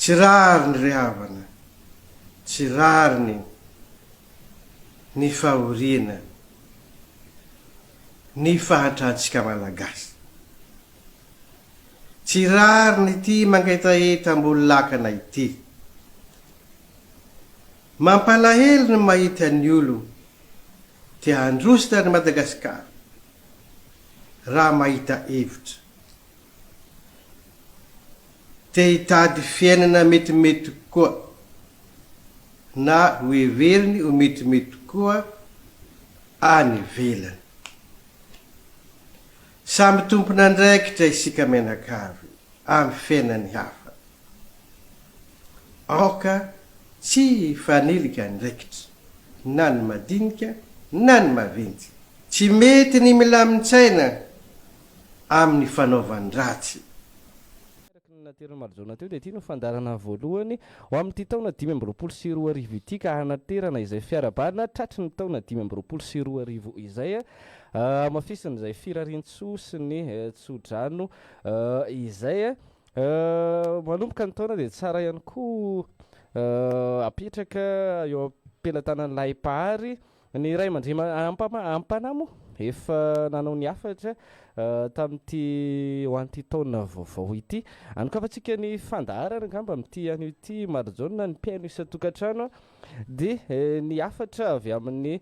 Tsy rariny ry havana, tsy rariny ny fahoriana, ny fahantrantsika Malagasy. Tsy rariny ity mangetaheta ambony lakana ity. Mampalahelo ny mahita ny olo te handrositra an'i Madagasikara raha mahita hevitra. Te hitady fiainana metimety kokoa na ho heveriny ho metimety kokoa any ivelany. Samy tompon'andraikitra isika mianakavy amin'ny fiainan'ny hafa. Aoka tsy hifanilika andraikitra, na ny madinika na ny maventy. Tsy mety ny milamin-tsaina amin'ny fanaovan-dratsy. Araka ny naterin'i Marijaona teo dia ity no fandaharana voalohany ho amin'ity taona 2025 ity ka hanaterana izay fiarahabana tratry ny taona 2025 izay. Hamafisin'izay firarian-tsoa sy ny tso-drano izay. Manomboka ny taona dia tsara ihany koa apetraka eo am-pelatanan'ilay Mpahary ny ray aman-dreny ampanahy moa efa nanao ny hafatra tamin'ity ho an'ity taona vaovao ity. Anokafantsika ny fandaharana angamba amin'ity anio ity Marijaona ny mpihaino isan-tokantrano dia ny hafatra avy amin'ny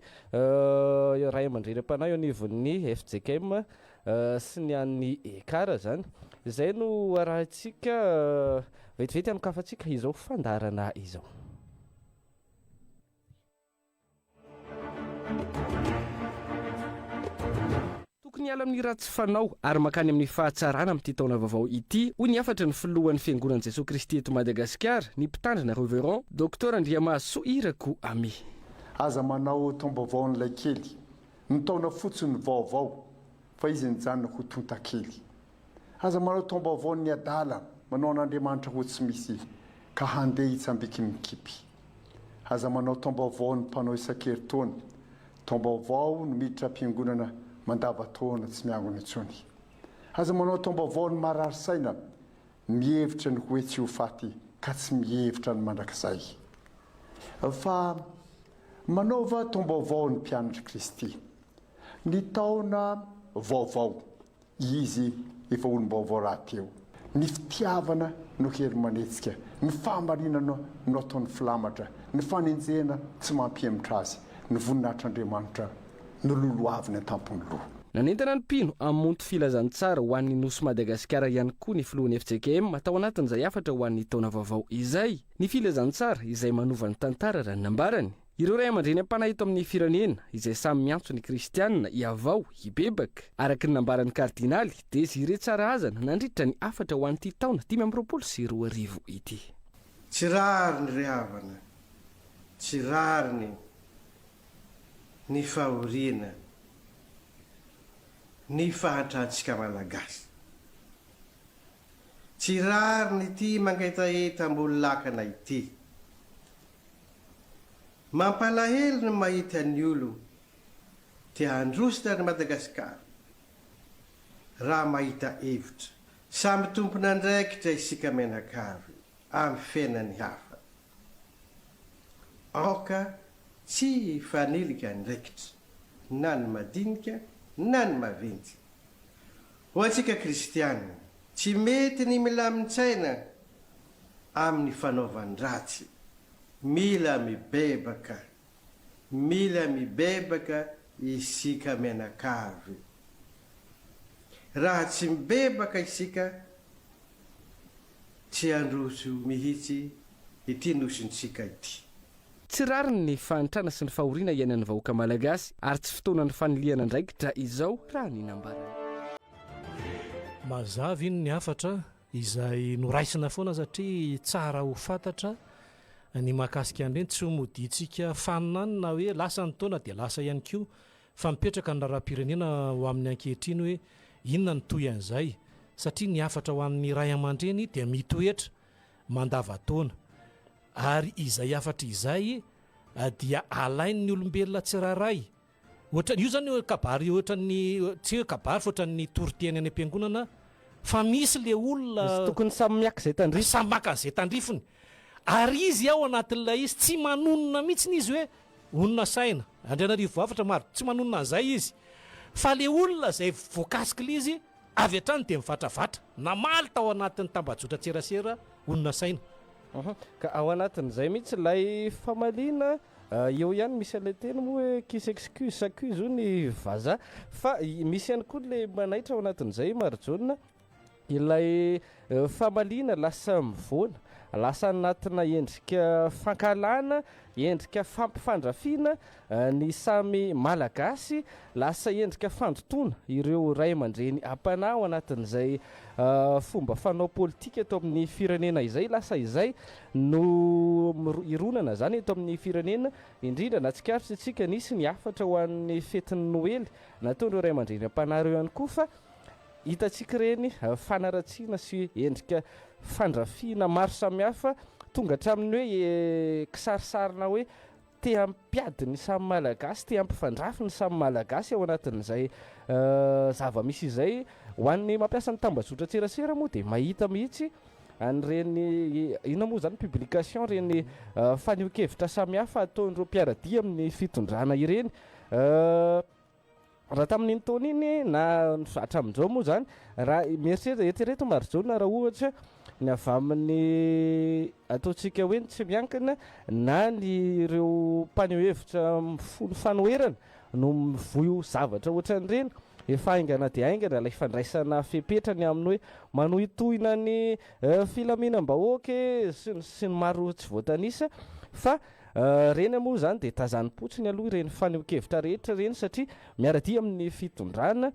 ray aman-dreny am-panahy eo anivon'ny fjkm sy ny an'ny Ekar izany. Izay no arahintsika vetivety anokafantsika izao fandaharana izao. Tokony hiala amin'ny ratsy fanao ary mankany amin'ny fahatsarana amin'ity taona vaovao ity, hoy ny hafatry ny filohan'ny Fiangonan'i Jesoa Kristy eto Madagasikara, ny Mpitandrina Reverend Docteur Andriamahasoa Irako Ami. Aza manao taom-baovao an'ilay kely. Ny taona fotsiny no vaovao fa izy nijanona ho tontakely. Aza manao taom-baovaon'ny adala manao an'Andriamanitra ho tsy misy ka handeha hitsambiky mikipy. Aza manao taom-baovaon'ny mpanao isan-keritaona. Taom-baovao no miditra am-piangonana mandava-taona tsy miangona intsony. Aza manao taom-baovaon'ny marary saina mihevitra ny hoe tsy ho faty ka tsy mihevitra ny mandrakizay. Fa manaova taom-baovao ny mpianatr'i Kristy. Ny taona vaovao, izy efa olom-baovao rahateo. Ny fitiavana no hery manetsika, ny fahamarinana no ataony filamatra, ny fanenjehana tsy mampihemotra azy, ny voninahitr'Andriamanitra no lolohaviny an-tampon'ny loha. Nanentana ny mpino hamonto filazantsara ho an'ny Nosy Madagasikara ihany koa ny filohan'ny fjkm tao anatin'izay hafatra ho an'ny taona vaovao izay. Ny filazantsara izay manova ny tantara raha ny nambarany. Ireo ray aman-dreny am-panahy eto amin'ny firenena izay samy miantso ny kristianina hihavao, hibebaka, araka ny nambaran'ny kardinaly Désiré Tsarahazana nandritra ny hafatra ho an'ity taona 2025 ity. Tsy rariny ry havana, tsy rariny ny fahoriana, ny fahantrantsika Malagasy. Tsy rariny ity mangetaheta ambony lakana ity. Mampalahelo ny mahita ny olo te handrositra an'i Madagasikara raha mahita hevitra. Samy tompon'andraikitra isika mianakavy amin'ny fiainan'ny hafa. Aoka tsy hifanilika andraikitra na ny madinika na ny maventy. Ho antsika kristiana, tsy mety ny milamin-tsaina amin'ny fanaovan-dratsy. Mila mibebaka. Mila mibebaka isika mianakavy. Raha tsy mibebaka isika, tsy handroso mihitsy ity nosintsika ity. Tsy rariny ny fahantrana sy ny fahoriana iainan'ny vahoaka malagasy ary tsy fotoanan'ny fanilihana andraikitra izao raha ny nambarany. Mazava iny ny hafatra izay noraisina foana satria tsara ho fantatra ny mahakasika an'ireny, tsy ho modiantsika fanina any na hoe lasa ny taona dia lasa ihany koa fa mipetraka ny raharaham-pirenena ho amin'ny ankehitriny hoe inona ny tohin'izay satria ny hafatra ho an'ny ray aman-dreny dia mitoetra mandava-taona Ary izay hafatra izay dia alain'ny olombelona tsirairay. Ohatra, io zany kabary ohatran'ny, tsy hoe kabary fa ohatran'ny toriteny any am-piangonana. Fa misy le olona. Misy tokony samy miaka izay tandrifiny. Samy maka an'izay tandrifiny. Ary izy ao anatin'ilay izy tsy manonona mihitsiny izy hoe onona saina, Andrianarivo Voafatra maro, tsy manonona an'izay izy. Fa le olona izay voakasik'ilay izy avy hatrany dia mivatravatra, namaly tao anatin'ny tambajotran-tserasera onona saina. Ka ao anatin'izay mihitsy ilay famaliana Eo ihany misy an'ilay teny moa hoe qui s'excuse s'accuse hoy ny vazaha. Fa misy ihany koa ilay manaitra ao anatin'izay Marijaona, ilay famaliana lasa mivoana, lasa anatina endrika fankahalana, endrika fampifandrafiana ny samy Malagasy, lasa endrika fandotoana ireo ray aman-dreny am-panahy ao anatin'izay fomba fanao politika eto amin'ny firenena izay, lasa izay no hironana izany eto amin'ny firenena, indrindra nahatsikaritra isika nisy ny hafatra ho an'ny fetin'ny Noely nataon'ireo ray aman-dreny am-panahy ireo ihany koa fa hitantsika ireny fanaratsiana sy endrika fandrafiana maro samihafa tonga hatramin'ny hoe kisarisarina hoe Te hampiady ny samy Malagasy, te hampifandrafy ny samy Malagasy ao anatin'izay zava-misy izay. Ho an'ny mampiasa ny tambazotran-tserasera moa dia mahita mihitsy an'ireny, inona moa izany, publication, ireny fanehoan-kevitra samihafa ataon'ireo mpiara-dia amin'ny fitondrana ireny. Raha tamin'iny taona iny na hatramin'izao moa izany, raha mieritreritra, eritrereto Marijaona raha ohatra ny avy amin'ny ataontsika hoe ny tsy miankina na ny ireo mpaneho hevitra mifono fanoherana no mivoy zavatra ohatran'ireny, efa haingana dia haingana ilay fandraisana fepetra ny amin'ny hoe manohitohina ny filaminam-bahoaka e, sy ny sy ny maro tsy voatanisa fa Ireny moa izany dia tazanim-potsiny aloha ireny fanehoan-kevitra rehetra ireny satria miara-dia amin'ny fitondrana,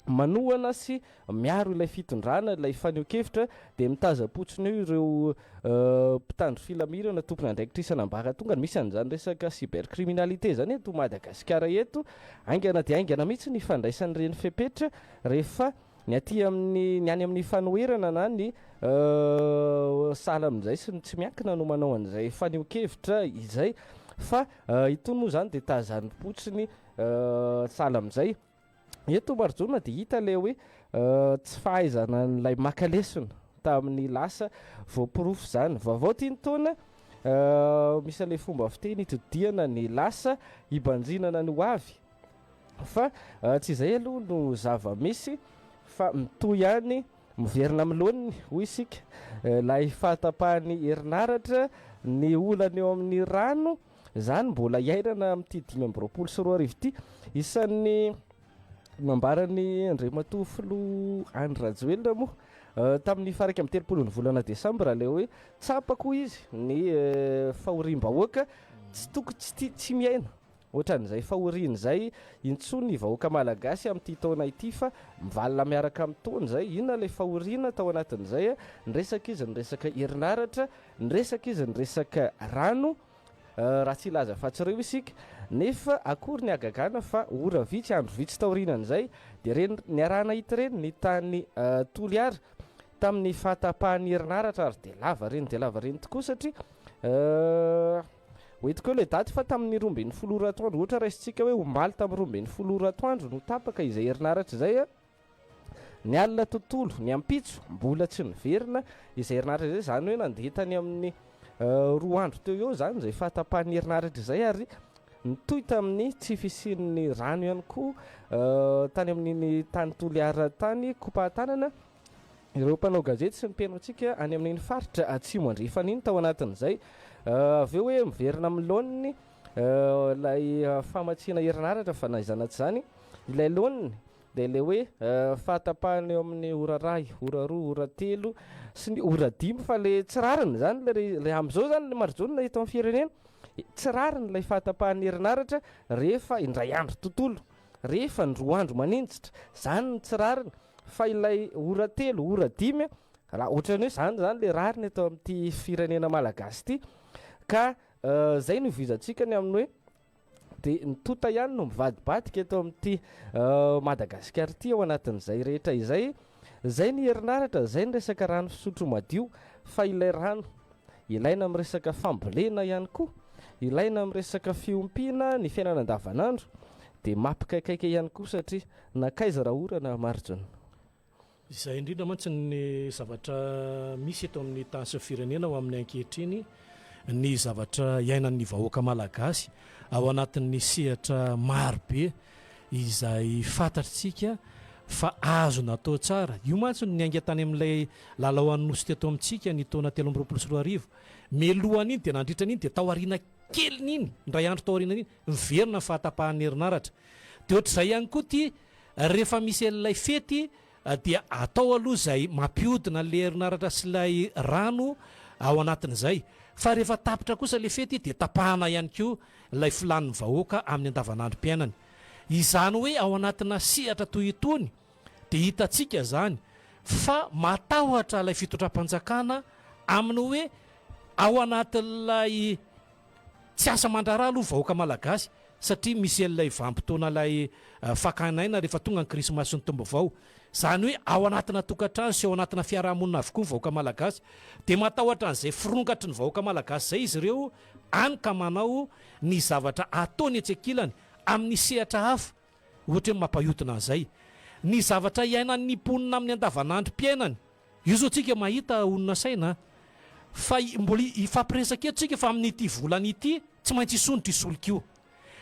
manohana sy miaro ilay fitondrana ilay fanehoan-kevitra dia mitazam-potsiny eo ireo mpitandro filaminana tompon'andraikitra isan'ambaratongany. Misy an'izany resaka cybercriminalité izany eto Madagasikara eto. Haingana dia haingana mihitsy ny fandraisan'ireny fepetra rehefa Ny aty amin'ny, ny any amin'ny fanoherana na ny sahala amin'izay sy ny tsy miankina no manao an'izay fanehoan-kevitra izay fa itony moa izany dia tazanim-potsiny sahala amin'izay. Eto Marijaona dia hita ilay hoe tsy fahaizana an'ilay maka lesona tamin'ny lasa, voaporofo izany. Vaovao ity ny taona, misy an'ilay fomba fiteny itodihana ny lasa, hibanjinana ny ho avy. Fa tsy izay aloha no zava-misy fa mitohy ihany miverina amin'ny laoniny hoy isika ilay fahatapahan'ny herinaratra, ny olana eo amin'ny rano, izany mbola iainana amin'ity 2025 ity. Isan'ny nambaran'ny Andriamatoa Filoha Andry Rajoelina moa tamin'ny faha 31 ny volana desambra ilay hoe tsapako hoy izy ny fahoriam-bahoaka, tsy tokony tsy tsy miaina Ohatran'izay fahoriana izay intsony ny vahoaka malagasy amin'ity taona ity fa mivalona miaraka amin'ny taona izay. Inona ilay fahoriana tao anatin'izay? Niresaka izy niresaka herinaratra, niresaka izy niresaka rano, raha tsy hilaza afa-tsy ireo isika. Nefa akory ny hagagana fa ora vitsy, andro vitsy taorianan'izay dia ireny niaraha-nahita ireny ny tany Toliara tamin'ny fahatapahan'ny herinaratra ary dia lava ireny dia lava ireny tokoa satria Ho entiko eo ilay daty fa tamin'ny 12 ora atoandro, ohatra raisintsika hoe omaly tamin'ny 12 ora atoandro no tapaka izay herinaratra izay, ny alina tontolo, ny ampitso mbola tsy niverina izay herinaratra izay, izany hoe nandeha tany amin'ny roa andro teo eo izany izay fahatapahan'ny herinaratra izay ary nitohy tamin'ny tsy fisian'ny rano ihany koa tany amin'iny tany Toliara tany Kopahatanana. Ireo mpanao gazety sy ny mpihaino antsika any amin'iny faritra atsimo andrefana iny tao anatin'izay. Avy eo hoe miverina amin'ny laoniny ilay famatsiana herinaratra fa na izany na tsy izany ilay laoniny dia ilay hoe fahatapahana eo amin'ny ora iray, ora roa, ora telo sy ny ora dimy fa ilay tsy rariny izany ilay ilay amin'izao izany ilay marijaona eto amin'ny firenena tsy rariny ilay fahatapahan'ny herinaratra rehefa indray andro tontolo, rehefa ny roa andro maninjitra, izany no tsy rariny. Fa ilay ora telo, ora dimy, raha ohatran'ny hoe zany zany le rariny eto amin'ity firenena malagasy ity, ka zay no ivoizantsika ny amin'ny hoe dia ny tota ihany no mivadibadika eto amin'ity Madagasikara ity ao anatin'izay rehetra izay, zay ny herinaratra, zay ny resaka rano fisotro madio, fa ilay rano ilaina amin'ny resaka fambolena ihany koa, ilaina amin'ny resaka fiompiana ny fiainana andavanandro dia mampikaikaika ihany koa satria Nankaiza Rahorana Marijaona? Izay indrindra mantsy ny zavatra misy eto amin'ny tany sy ny firenena ho amin'ny ankehitriny, ny zavatra iainan'ny vahoaka malagasy ao anatin'ny sehatra maro be izay fantatritsika fa azo natao tsara. Io mantsy no niainga tany amin'ilay lalao an'ny Nosy teto amintsika ny taona 2023. Mialohan'iny dia nandritra an'iny dia taoriana kelin'iny, indray andro taorian'iny, niverina ny fahatapahan'ny herinaratra. Dia ohatr'izay ihany koa ity, rehefa misy an'ilay fety dia atao aloha izay mampihodina an'ilay herinaratra sy ilay rano ao anatin'izay. Fa rehefa tapitra kosa ilay fety dia tapahana ihany koa ilay filàn'ny vahoaka amin'ny andavanandrom-piainany. Izany hoe ao anatina sehatra toy itony dia hitantsika izany fa matahotra ilay fitondram-panjakana amin'ny hoe ao anatin'ilay Tsy asa aman-draharaha aloha vahoaka malagasy satria misy an'ilay vanim-potoana ilay fakana aina rehefa tonga ny krismasy sy ny taom-baovao. Izany hoe ao anatina tokantrano sy ao anatina fiaraha-monina avokoa ny vahoaka malagasy. Dia matahotra an'izay firongatry ny vahoaka malagasy izay izy ireo any ka manao ny zavatra ataony etsy ankilany amin'ny sehatra hafa ohatra hoe mampahiodina an'izay. Ny zavatra iainan'ny mponina amin'ny andavanandrom-piainany. Io zao tsika mahita olona saina a! Fa mbola hifampiresaka eto tsika fa amin'ity volana ity tsy maintsy hisondrotra io solika io.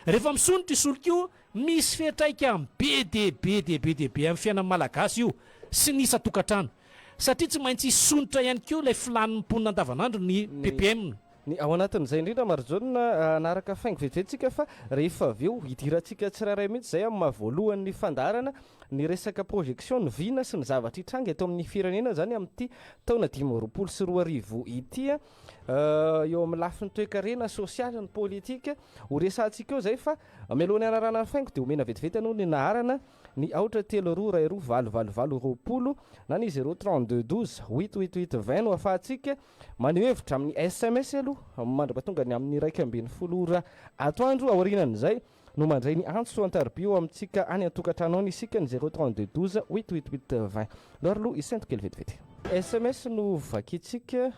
Rehefa misondrotra io solika io, misy fiantraikany be dia be dia be dia be amin'ny fiainan'ny Malagasy io sy ny isan-tokantrano. Satria tsy maintsy hisondrotra ihany koa ilay filàn'ny mponina andavanandro ny ppm. Ny ao anatin'izay indrindra Marijaona, hanaraka faingo vetivety tsika fa rehefa avy eo hidirantsika tsirairay mihitsy izay amin'ny maha voalohan'ny fandaharana ny resaka projection ny vina sy ny zavatra hitranga eto amin'ny firenena izany amin'ity taona 2025 ity eo amin'ny lafiny toekarena, sosialy, ny politika. Ho resahantsika eo izay fa mialohan'ny hanarahana ny faingo dia omena vetivety aloha ny laharana ny aotra telo roa iray roa valo valo valo 20 na ny zéro 32 12 huit huit huit 20 no ahafahantsika Maneho hevitra amin'ny sms aloha mandra-pahatonga ny amin'ny 11 ora atoandro. Aorianan'izay no mandray ny antso an-tariby eo amintsika any an-tokantrano any isika ny zéro 32 12 huit huit huit 20. Ndao ary aloha hisento kely vetivety. Sms no vakintsika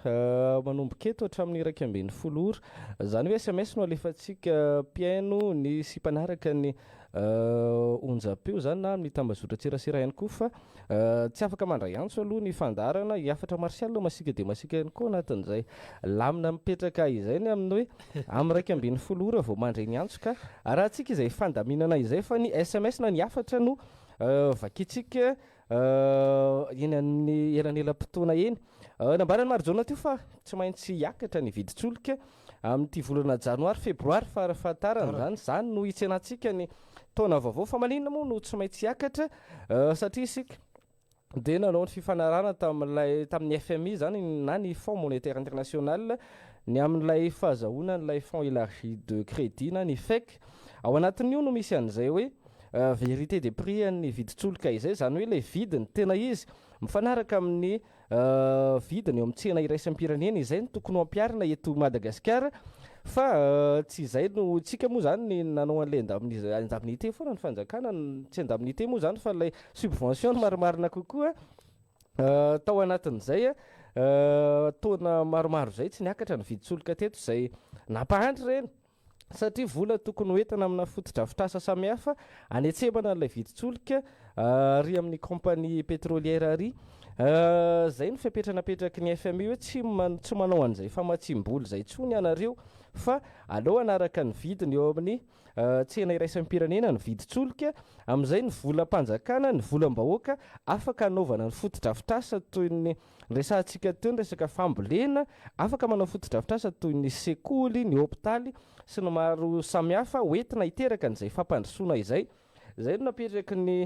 manomboka eto hatramin'ny 11 ora. Izany hoe sms no alefantsika mpihaino ny sy mpanaraka ny onjam-peo izany na amin'ny tambazotran-tserasera ihany koa fa tsy afaka mandray antso aloha ny fandaharana i Hafatra Martial masiaka dia masiaka ihany koa anatin'izay lamina mipetraka izay ny amin'ny hoe amin'ny 11 ora vao mandray ny antso ka arahantsika izay fandaminana izay fa ny sms na ny hafatra no vakintsika eny amin'ny elanelam-potoana eny. Nambaran'i Marijaona teo fa tsy maintsy hiakatra ny vidin-tsolika amin'ity volana janoary, febroary farafahatarany izany. Izany no hitsenantsika ny taona vaovao. Fa maninona moa no tsy maintsy hiakatra? Satria isika dia nanao ny fifanarahana tamin'ilay tamin'ny FMI izany na ny Fonds Monétaire International ny amin'ilay fahazahoana an'ilay Fonds Élargi de Crédit na ny FEC. Ao anatin'io no misy an'izay hoe Vérité des prix an'ny vidin-tsolika izay, izany hoe ilay vidiny tena izy mifanaraka amin'ny vidiny eo amin'ny tsena iraisam-pirenena izay no tokony ho ampiharina eto Madagasikara fa tsy izay no tsika moa izany ny nanao an'ilay indemnité foana ny fanjakana, tsy indemnité moa izany fa ilay subvention no marimarina kokoa tao anatin'izay taona maromaro izay tsy niakatra ny vidin-tsolika teto izay nampahantra ireny. satria vola tokony ho entina amina fotodrafitrasa samihafa anetsemana an'ilay vidin-tsolika ary amin'ny compagnie pétrolière ary. Izay no fepetra napetraky ny FMI hoe tsy tsy manao an'izay famatsiam-bola izay intsony ianareo fa aleo hanaraka ny vidiny eo amin'ny tsena iraisam-pirenena ny vidin-tsolika, amin'izay ny volam-panjakana, ny volam-bahoaka afaka hanaovana ny fotodrafitrasa toy ny Resahantsika teo ny resaka fambolena, afaka manao fotodrafitrasa toy ny sekoly, ny hopitaly sy ny maro samihafa hoentina hiteraka an'izay fampandrosoana izay. Izay no napetraky ny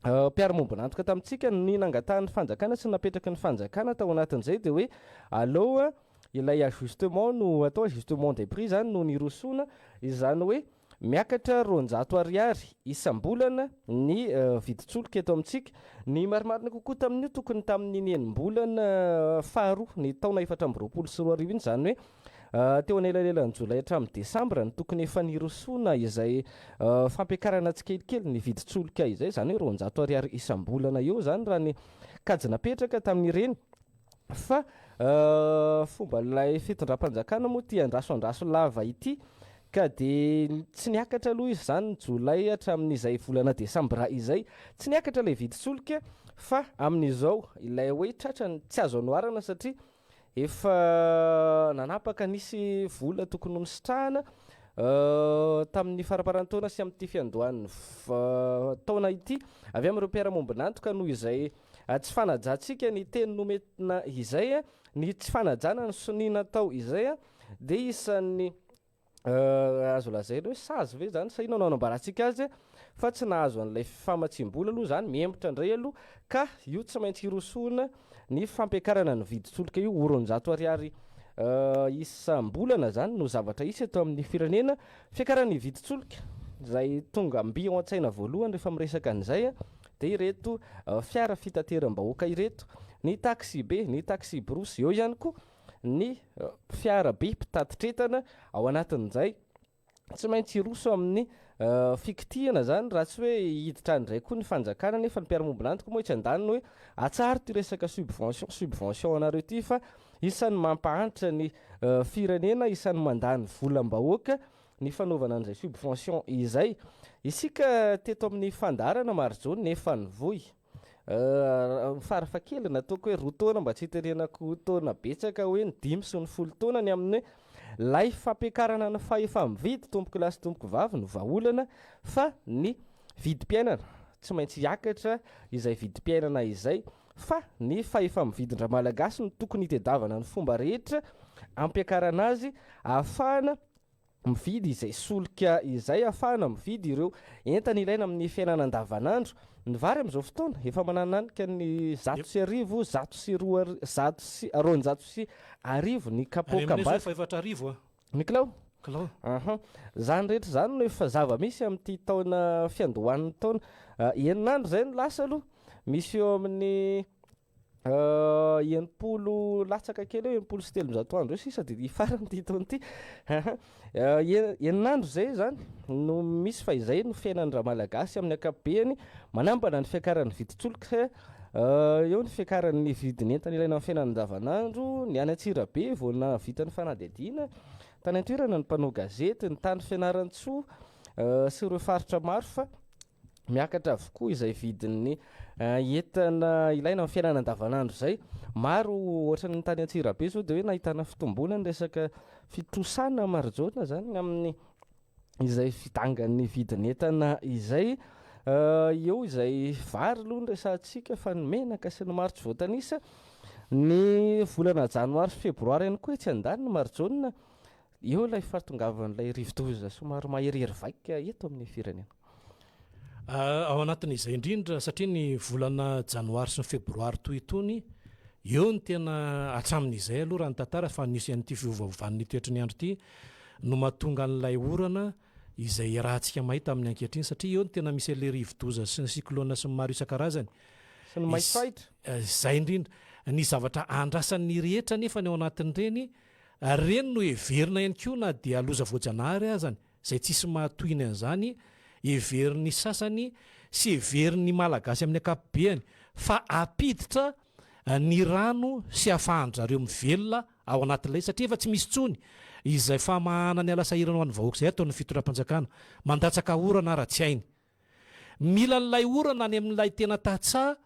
mpiara-mombon'antoka tamintsika, ny nangatahan'ny fanjakana sy ny napetraky ny fanjakana tao anatin'izay dia hoe aleo ilay ajustement no atao, ajustement des prix izany no nirosoana, izany hoe Miakatra 200 ariary isam-bolana ny vidin-tsolika eto amintsika. Ny marimarina kokoa tamin'io tokony tamin'iny enim-bolana faharoa ny taona 2024 iny, izany hoe teo anelanelan'ny jolay hatramin'ny desambra no tokony efa nirosoana izay fampiakarana tsikelikely ny vidin-tsolika izay, izany hoe 200 ariary isam-bolana eo izany raha ny kajy napetraka tamin'ireny. Fa fomban'ilay fitondram-panjakana moa ity andraso andraso lava ity. Ka dia tsy niakatra aloha izy izany ny jolay hatramin'izay volana desambra izay. Tsy niakatra ilay vidin-tsolika fa amin'izao ilay hoe tratra ny tsy azo anoharana satria efa nanapaka nisy vola tokony ho nisitrahana tamin'ny faramparan'ny taona sy amin'ity fiandohan'ny taona ity avy amin'ireo mpiara-mombon'antoka noho izay tsy fanajantsika ny teny nomena izay, ny tsy fanajana ny sonia natao izay dia isan'ny Azo lazaina hoe sazy ve zany sa inona no anambarantsika azy fa tsy nahazo an'ilay famatsiam-bola aloha zany, mihemotra indray aloha ka io tsy maintsy hirosoana ny fampiakarana ny vidin-tsolika io ho 200 ariary isam-bolana zany no zavatra hisy eto amin'ny firenena. Fiakaran'ny vidin-tsolika izay tonga mby ao an-tsaina voalohany rehefa miresaka an'izay dia ireto fiara fitateram-bahoaka ireto, ny taxi-be, ny taxi-brousse, eo ihany koa ny fiara be mpitatitra entana ao anatin'izay tsy maintsy hiroso amin'ny fikitihana zany raha tsy hoe hiditra any indray koa ny fanjakana nefa ny mpiara-mombon'antoka moa etsy andaniny hoe atsaharo ity resaka subvention subvention anareo ity fa isan'ny mampahantra ny firenena isan'ny mandany volam-bahoaka ny fanaovana an'izay subvention izay. Isika teto amin'ny fandaharana Marijo nefa nivoy Farafahakeliny ataoko hoe 2 taona mba tsy hitenenako taona betsaka hoe ny dimy sy ny folo taona ny amin'ny hoe lay fampiakarana ny fahefa-mividy tompoko lahy sy tompoko vavy no vahaolana fa ny vidim-piainana tsy maintsy hiakatra izay vidim-piainana izay fa ny fahefa-mividin-dRamalagasy no tokony hitedavana ny fomba rehetra ampiakarana azy ahafahana mividy izay solika izay ahafahana mividy ireo entana ilaina amin'ny fiainana andavanandro. Ny vary amin'izao fotoana efa manananika ny 1100, 102, 1200 ny Any aminay kapoakam-bary. izao efa 4000 a. Ny kilao? Kilao. Aha. Izany rehetra izany no efa zava-misy amin'ity taona fiandohan'ny taona. Enina andro izay no lasa aloha. Misy eo amin'ny 60 latsaka kely eo, 360 andro eo sisa dia hifarana ity taona ity. Enina andro izay izany no misy fa izay no fiainan-dRamalagasy amin'ny ankapobeny. Manambana ny fiakaran'ny vidin-tsolika, eo ny fiakaran'ny vidin'entana ilaina amin'ny fiainana andavanandro. Ny any Antsirabe vao nahavita ny fanadihadiana tany an-toerana ny mpanao gazety, ny tany Fianarantsoa sy ireo faritra maro fa Miakatra avokoa izay vidin'ny entana ilaina amin'ny fiainana andavanandro izay. Maro ohatran'ny tany Antsirabe izao dia hoe nahitana fitomboana ny resaka fitrosana marijaona izany amin'ny izay fidangan'ny vidin'entana izay. Eo izay vary aloha no resahantsika fa ny menaka sy ny maro tsy voatanisa. Ny volana janoary sy febroary ihany koa etsy andaniny marijaona Eo ilay fahatongavan'ilay rivodoza somary maherihery vaika eto amin'ny firenena. Ao anatin'izay indrindra, satria ny volana janoary sy ny febroary toy itony, eo no tena hatramin'izay aloha raha ny tantara fa nisy an'ity fiovaovan'ny toetry ny andro ity no mahatonga an'ilay orana izay iarahantsika mahita amin'ny ankehitriny satria eo no tena misy an'ilay rivodoza sy ny cyclone sy ny maro isan-karazany. Sy ny maitsoahitra. Izay indrindra. Ny zavatra andrasan'ny rehetra anefa ny ao anatin'ireny Ary ireny no heverina ihany koa na dia loza voajanahary azany, izay tsisy mahatohina an'izany, heverin'ny sasany sy heverin'ny Malagasy amin'ny ankapobeany fa hampiditra ny rano sy hahafahan-dry zareo mivelona ao anatin'ilay izy satria efa tsy misy intsony izay famahana ny ala sahirana ho an'ny vahoaka izay ataon'ny fitondram-panjakana, mandatsaka orana ara tsy hainy. Mila an'ilay orana any amin'ilay tena tantsaha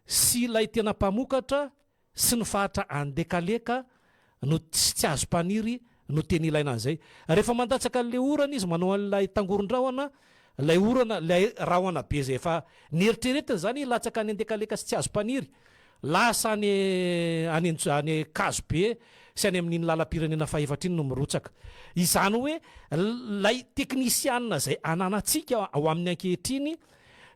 sy ilay tena mpamokatra sy ny faritra Andekaleka no sy tsy azo mpaniry no tena ilaina an'izay. Rehefa mandatsaka an'ilay orana izy manao an'ilay tangoron-drahona, ilay orana, ilay rahona be izay efa neritreretiny izany hilatsaka any Andekaleka sy tsy azo mpaniry, lasa any any any Ankazobe sy any amin'iny lalam-pirenena fahefatra iny no mirotsaka. Izany hoe ilay teknisianina izay ananantsika ao amin'ny ankehitriny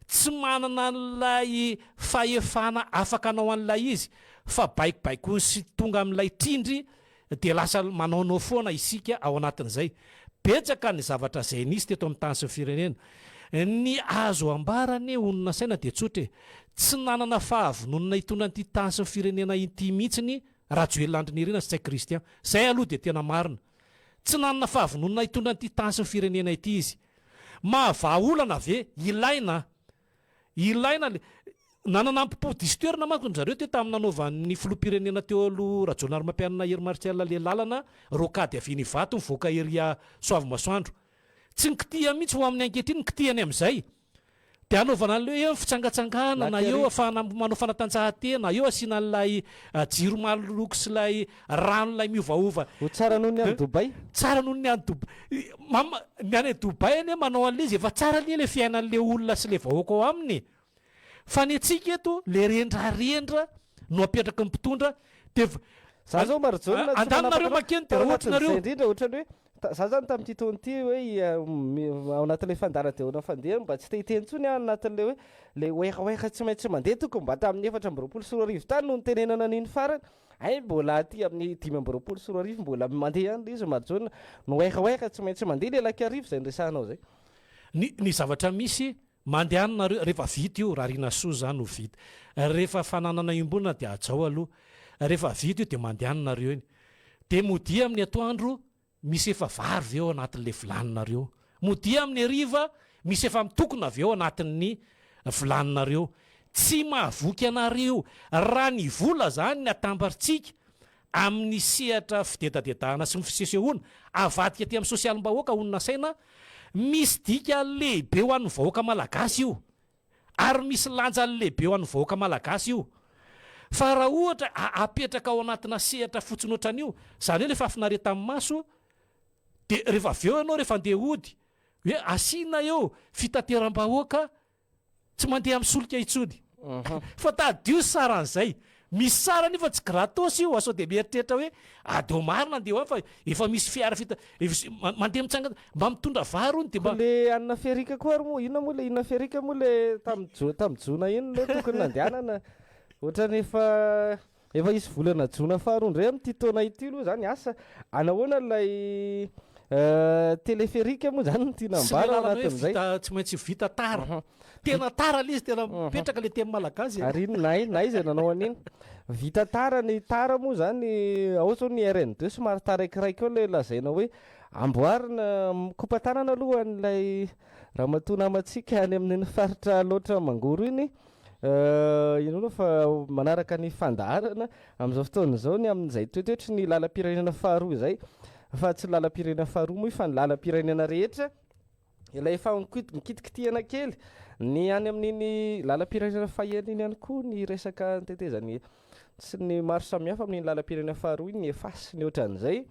Tsy manana an'ilay fahefana afaka hanao an'ilay izy fa baikobaikoiny sy tonga amin'ilay trindry dia lasa manaonao foana isika ao anatin'izay. Betsaka ny zavatra izay nisy teto amin'ny tany sy ny firenena. Ny azo ambara anie honina saina dia tsotra e. Tsy nanana fahavononana hitondra an'ity tany sy ny firenena ity mihitsiny Rajoelina Andry Nirina sy Ntsay Christian. Izay aloha dia tena marina. Tsy nanana fahavononana hitondra an'ity tany sy ny firenena ity izy. Mahavaha olana ve? Ilaina. Ilaina le. Nanana ampo diso toerana manko ry zareo teo tamin'ny nanaovan'ny filoham-pirenena teo aloha Rajaonarimampianina Hery Martial le lalana rocade avy eny Ivato mivoaka ery Soavimasoandro. Tsy nikitihany mihitsy ho amin'ny ankehitriny, nikitihany amin'izay. Dia hanaovana an'ilay hoe eo fitsangatsanganana, eo ahafahana manao fanatanjahantena, eo asiana an'ilay jiro maro loko sy ilay rano ilay miovaova. Ho tsara noho ny any Dubaï. Tsara noho ny any Dubaï. Mama, ny any Dubaï anie manao an'ilay izy efa tsara anie ilay fiainan'ilay olona sy ilay vahoaka ao aminy e. Fa ny antsika eto le rendrarendra no apetraky ny mpitondra de Za zao Marijaona tsy Andany nareo makeny de tao raha ohatra anatin'izay nareo. indrindra ohatran'ny hoe ta- za zany tamin'ity taona ity hoe ao anatin'ilay fandaharana dia ahoana fandeha mba tsy te hiteny intsony aho anatin'ilay hoe le oeraoera tsy maintsy mandeha tokony mba tamin'ny 2024 tany no nitenenana an'iny farany hay mbola aty amin'ny 2025 mbola mandeha ihany ilay izy Marijaona ny oeraoera tsy maintsy mandeha ilay lac Iarivo izay niresahanao izay. Ny ny zavatra misy Mandehana nareo, rehefa vita io, rarina soa zany ho vita. Rehefa fananana iombonana dia hajao aloha. Rehefa vita io dia mandehana nareo eny. Dia modia amin'ny atoandro misy efa vary ve ao anatin'ilay vilaninareo? Modia amin'ny hariva misy efa mitokona ve ao anatin'ny vilaninareo? Tsy mahavoky anareo. Raha ny vola zany ny atambarintsika amin'ny sehatra fidedadedahana sy ny fisesehoana, avadika aty amin'ny sosialim-bahoaka ho nasaina, misy dika lehibe ho an'ny vahoaka malagasy io, ary misy lanjany lehibe ho an'ny vahoaka malagasy io. Fa raha ohatra apetraka ao anatina sehatra fotsiny ohatran'io, izany hoe ilay fahafinaretan'ny maso, dia rehefa avy eo ianao rehefa andeha hody, hoe asiana eo fitateram-bahoaka, Tsy mandeha amin'ny solika intsony. Fa tadidio ny saran'izay. Misy sarany io fa tsy gratos io, sao dia mieritreritra hoe ady ao marina andeha ho any fa efa misy fiara fita, mandeha mitsangana, mba mitondra vary hono dia mba. Ko le anona ferika koa ary moa, inona moa le inona ferika moa le tamin'ny jo- tamin'ny jona iny le tokony nandehanana, ohatran'ny efa Efa hisy volana jona faharoa indray amin'ity taona ity aloha izany, asa anahoana ilay téléphérique moa izany no tiana Sy ilay ambara ao lalana hoe anatin'izay. vita tsy maintsy vita tara. Tena tara ilay izy, tena mipetraka ilay teny malagasy e. Ary iny na na iza nanao an'iny. Vita tara ny tara moa izany, ao izao ny RN2 somary taraikiraiky ao ilay lazaina hoe amboarina, mikopa-tanana aloha an'ilay ramatoa namantsika any amin'iny faritra Alaotra Mangoro iny. Inoana fa manaraka ny fandaharana amin'izao fotoana izao ny amin'izay toetoetry ny lalam-pirenena faharoa izay, fa tsy ny lalam-pirenena faharoa moa fa ny lalam-pirenena rehetra, ilay efa mikitikitihana kely ny any amin'iny lalam-pirenena fahenina iny ihany koa ny resaka nitetezany sy ny maro samihafa amin'iny lalam-pirenena faharoa iny, ny EFAS sy ny ohatran'izay.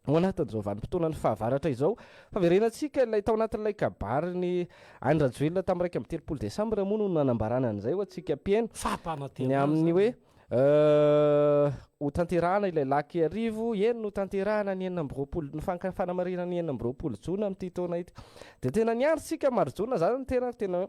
Ao anatin'izao vanim-potoanan'ny fahavaratra izao, famerenantsika ilay tao anatin'ilay kabarin'i Andry Rajoelina tamin'ny 31 desambra moa no nanambarana an'izay ho antsika mpihaino, ny Fampanantenana amin'ny izany. hoe hotanterahana ilay Lac Iarivo, eny notanterahana ny 26, ny fanka- fanamarinana ny 26 jona amin'ity taona ity. Dia tena niandry isika maro jona izany ny tena tena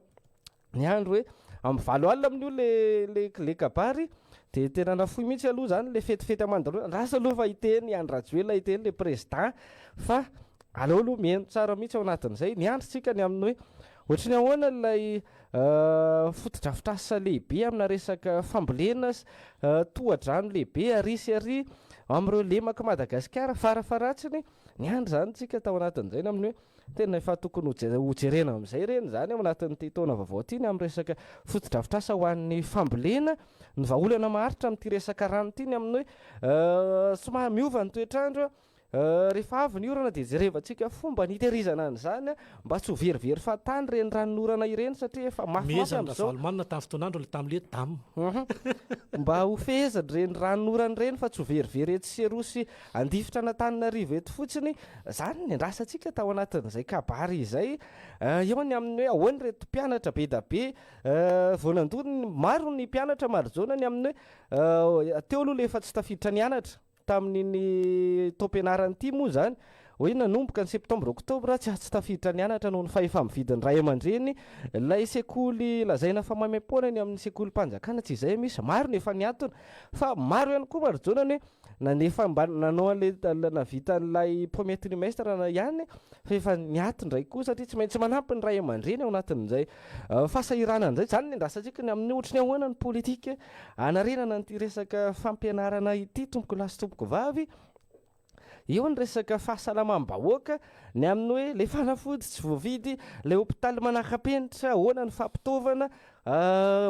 Niandry hoe amin'ny valo alina amin'io le le le kabary dia tena nafoy mihitsy aloha zany le fetifety aman-dahalo, andraso aloha fa hiteny Andry Rajoelina hiteny le président fa aleo aloha mihaino tsara mihitsy ao anatin'izay, niandry tsika ny amin'ny hoe ohatry ny ahoana ilay fotodrafitrasa lehibe amina resaka fambolena sy tohadrano lehibe ary sy ary amin'ireo lemak'i Madagasikara farafaharatsiny, niandry zany tsika tao anatin'izay ny amin'ny hoe Tena efa tokony ho jerena amin'izay ireny izany ao anatin'ity taona vaovao ity ny amin'ny resaka fotodrafitrasa ho an'ny fambolena, ny vahaolana maharitra amin'ity resaka rano ity ny amin'ny hoe somary miova ny toetr'andro, rehefa avy ny orana dia jerevantsika fomba ny hitehirizana an'izany mba tsy ho verivery fahatany ireny ranon'orana ireny satria efa mafimafy Mehezan'i amin'izao. Ravalomanana tamin'ny fotoan'androny tamin'ilay dam. Mba ho fehezana ireny ranon'orana ireny fa tsy ho verivery etsy sy eroa sy Handifotra an'Antananarivo eto fotsiny, izany no niandrasantsika tao anatin'izay kabary izay. Eo ny amin'ny hoe ahoana ireto mpianatra be da be vao nandoa ny, maro ny mpianatra marojaona ny amin'ny hoe teo aloha ilay efa tsy tafiditra nianatra tamin'iny taom-pianarana ity moa izany, hoe nanomboka ny septembre octobre tsy tsy tafiditra nianatra noho ny fahefa-mividin'ny ray aman-dreny ilay sekoly lazaina fa maimaim-poana eny amin'ny sekolim-panjakana, tsy izay misy, maro ny efa niantona fa maro ihany koa marojaona ny hoe Nanefa mba nanao an'ilay nahavita an'ilay premier trimestre ihany fa efa niato indray koa satria tsy maintsy manampy ny ray aman-dreny ao anatin'izay fahasahiranana izay. Izany no iandrasantsika ny amin'ny ohatry ny ahoana ny politika hanarenana an'ity resaka fampianarana ity tompokolahy sy tompokovavy. Eo ny resaka fahasalamam-bahoaka, ny amin'ny hoe ilay fanafody tsy voavidy, ilay hopitaly manara-penitra, ahoana ny fampitaovana,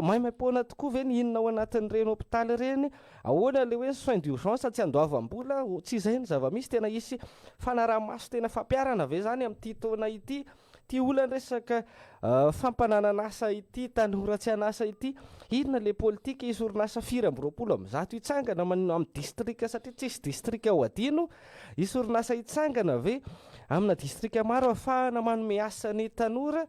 maimaim-poana tokoa ve ny inona ao anatin'ireny hopitaly ireny, ahoana ilay hoe soins d'urgence tsy andoavam-bola, tsy izay ny zava-misy, tena hisy fanaraha-maso tena fampiharana ve izany amin'ity taona ity? Ity olana resaka fampananana asa ity, tanora tsy an'asa ity, inona le politika hisy orinasa firy amby 120 hitsangana amin'ny distrika satria tsisy distrika ho adino, hisy orinasa hitsangana ve amina distrika maro ahafahana manome asa ny tanora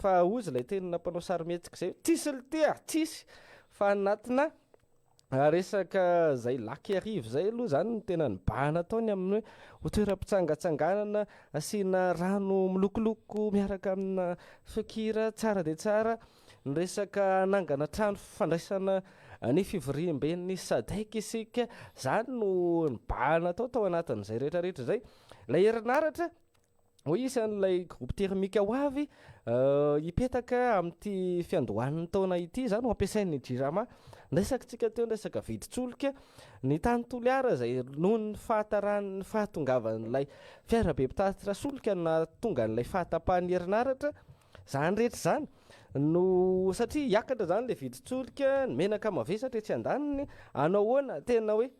fa hozy ilay tenina mpanao sarimihetsika izay hoe tsisy lty a, tsisy fa anatina Resaka zay lac Iarivo zay aloha zany no tena nibahana tao ny amin'ny hoe ho toeram-pitsangatsanganana asiana rano milokoloko miaraka amina feon-kira tsara dia tsara, ny resaka hanangana trano fandraisana ny fivoriamben'ny Sadec isika, zany no nibahana tao tao anatin'izay rehetrarehetra izay. Ilay herinaratra. Hoy isan'ilay groupe thermique ho avy hipetaka amin'ity fiandohan'ny taona ity izany ho ampiasain'ny Jirama. Niresakitsika teo ny resaka vidin-tsolika, ny tany Toliara izay noho ny fahataran'ny fahatongavan'ilay fiarabe mpitatitra solika no nahatonga an'ilay fahatapahan'ny herinaratra. Izany rehetra izany no satria hiakatra izany ilay vidin-tsolika, ny menaka mavesatra etsy andaniny, hanao ahoana tena hoe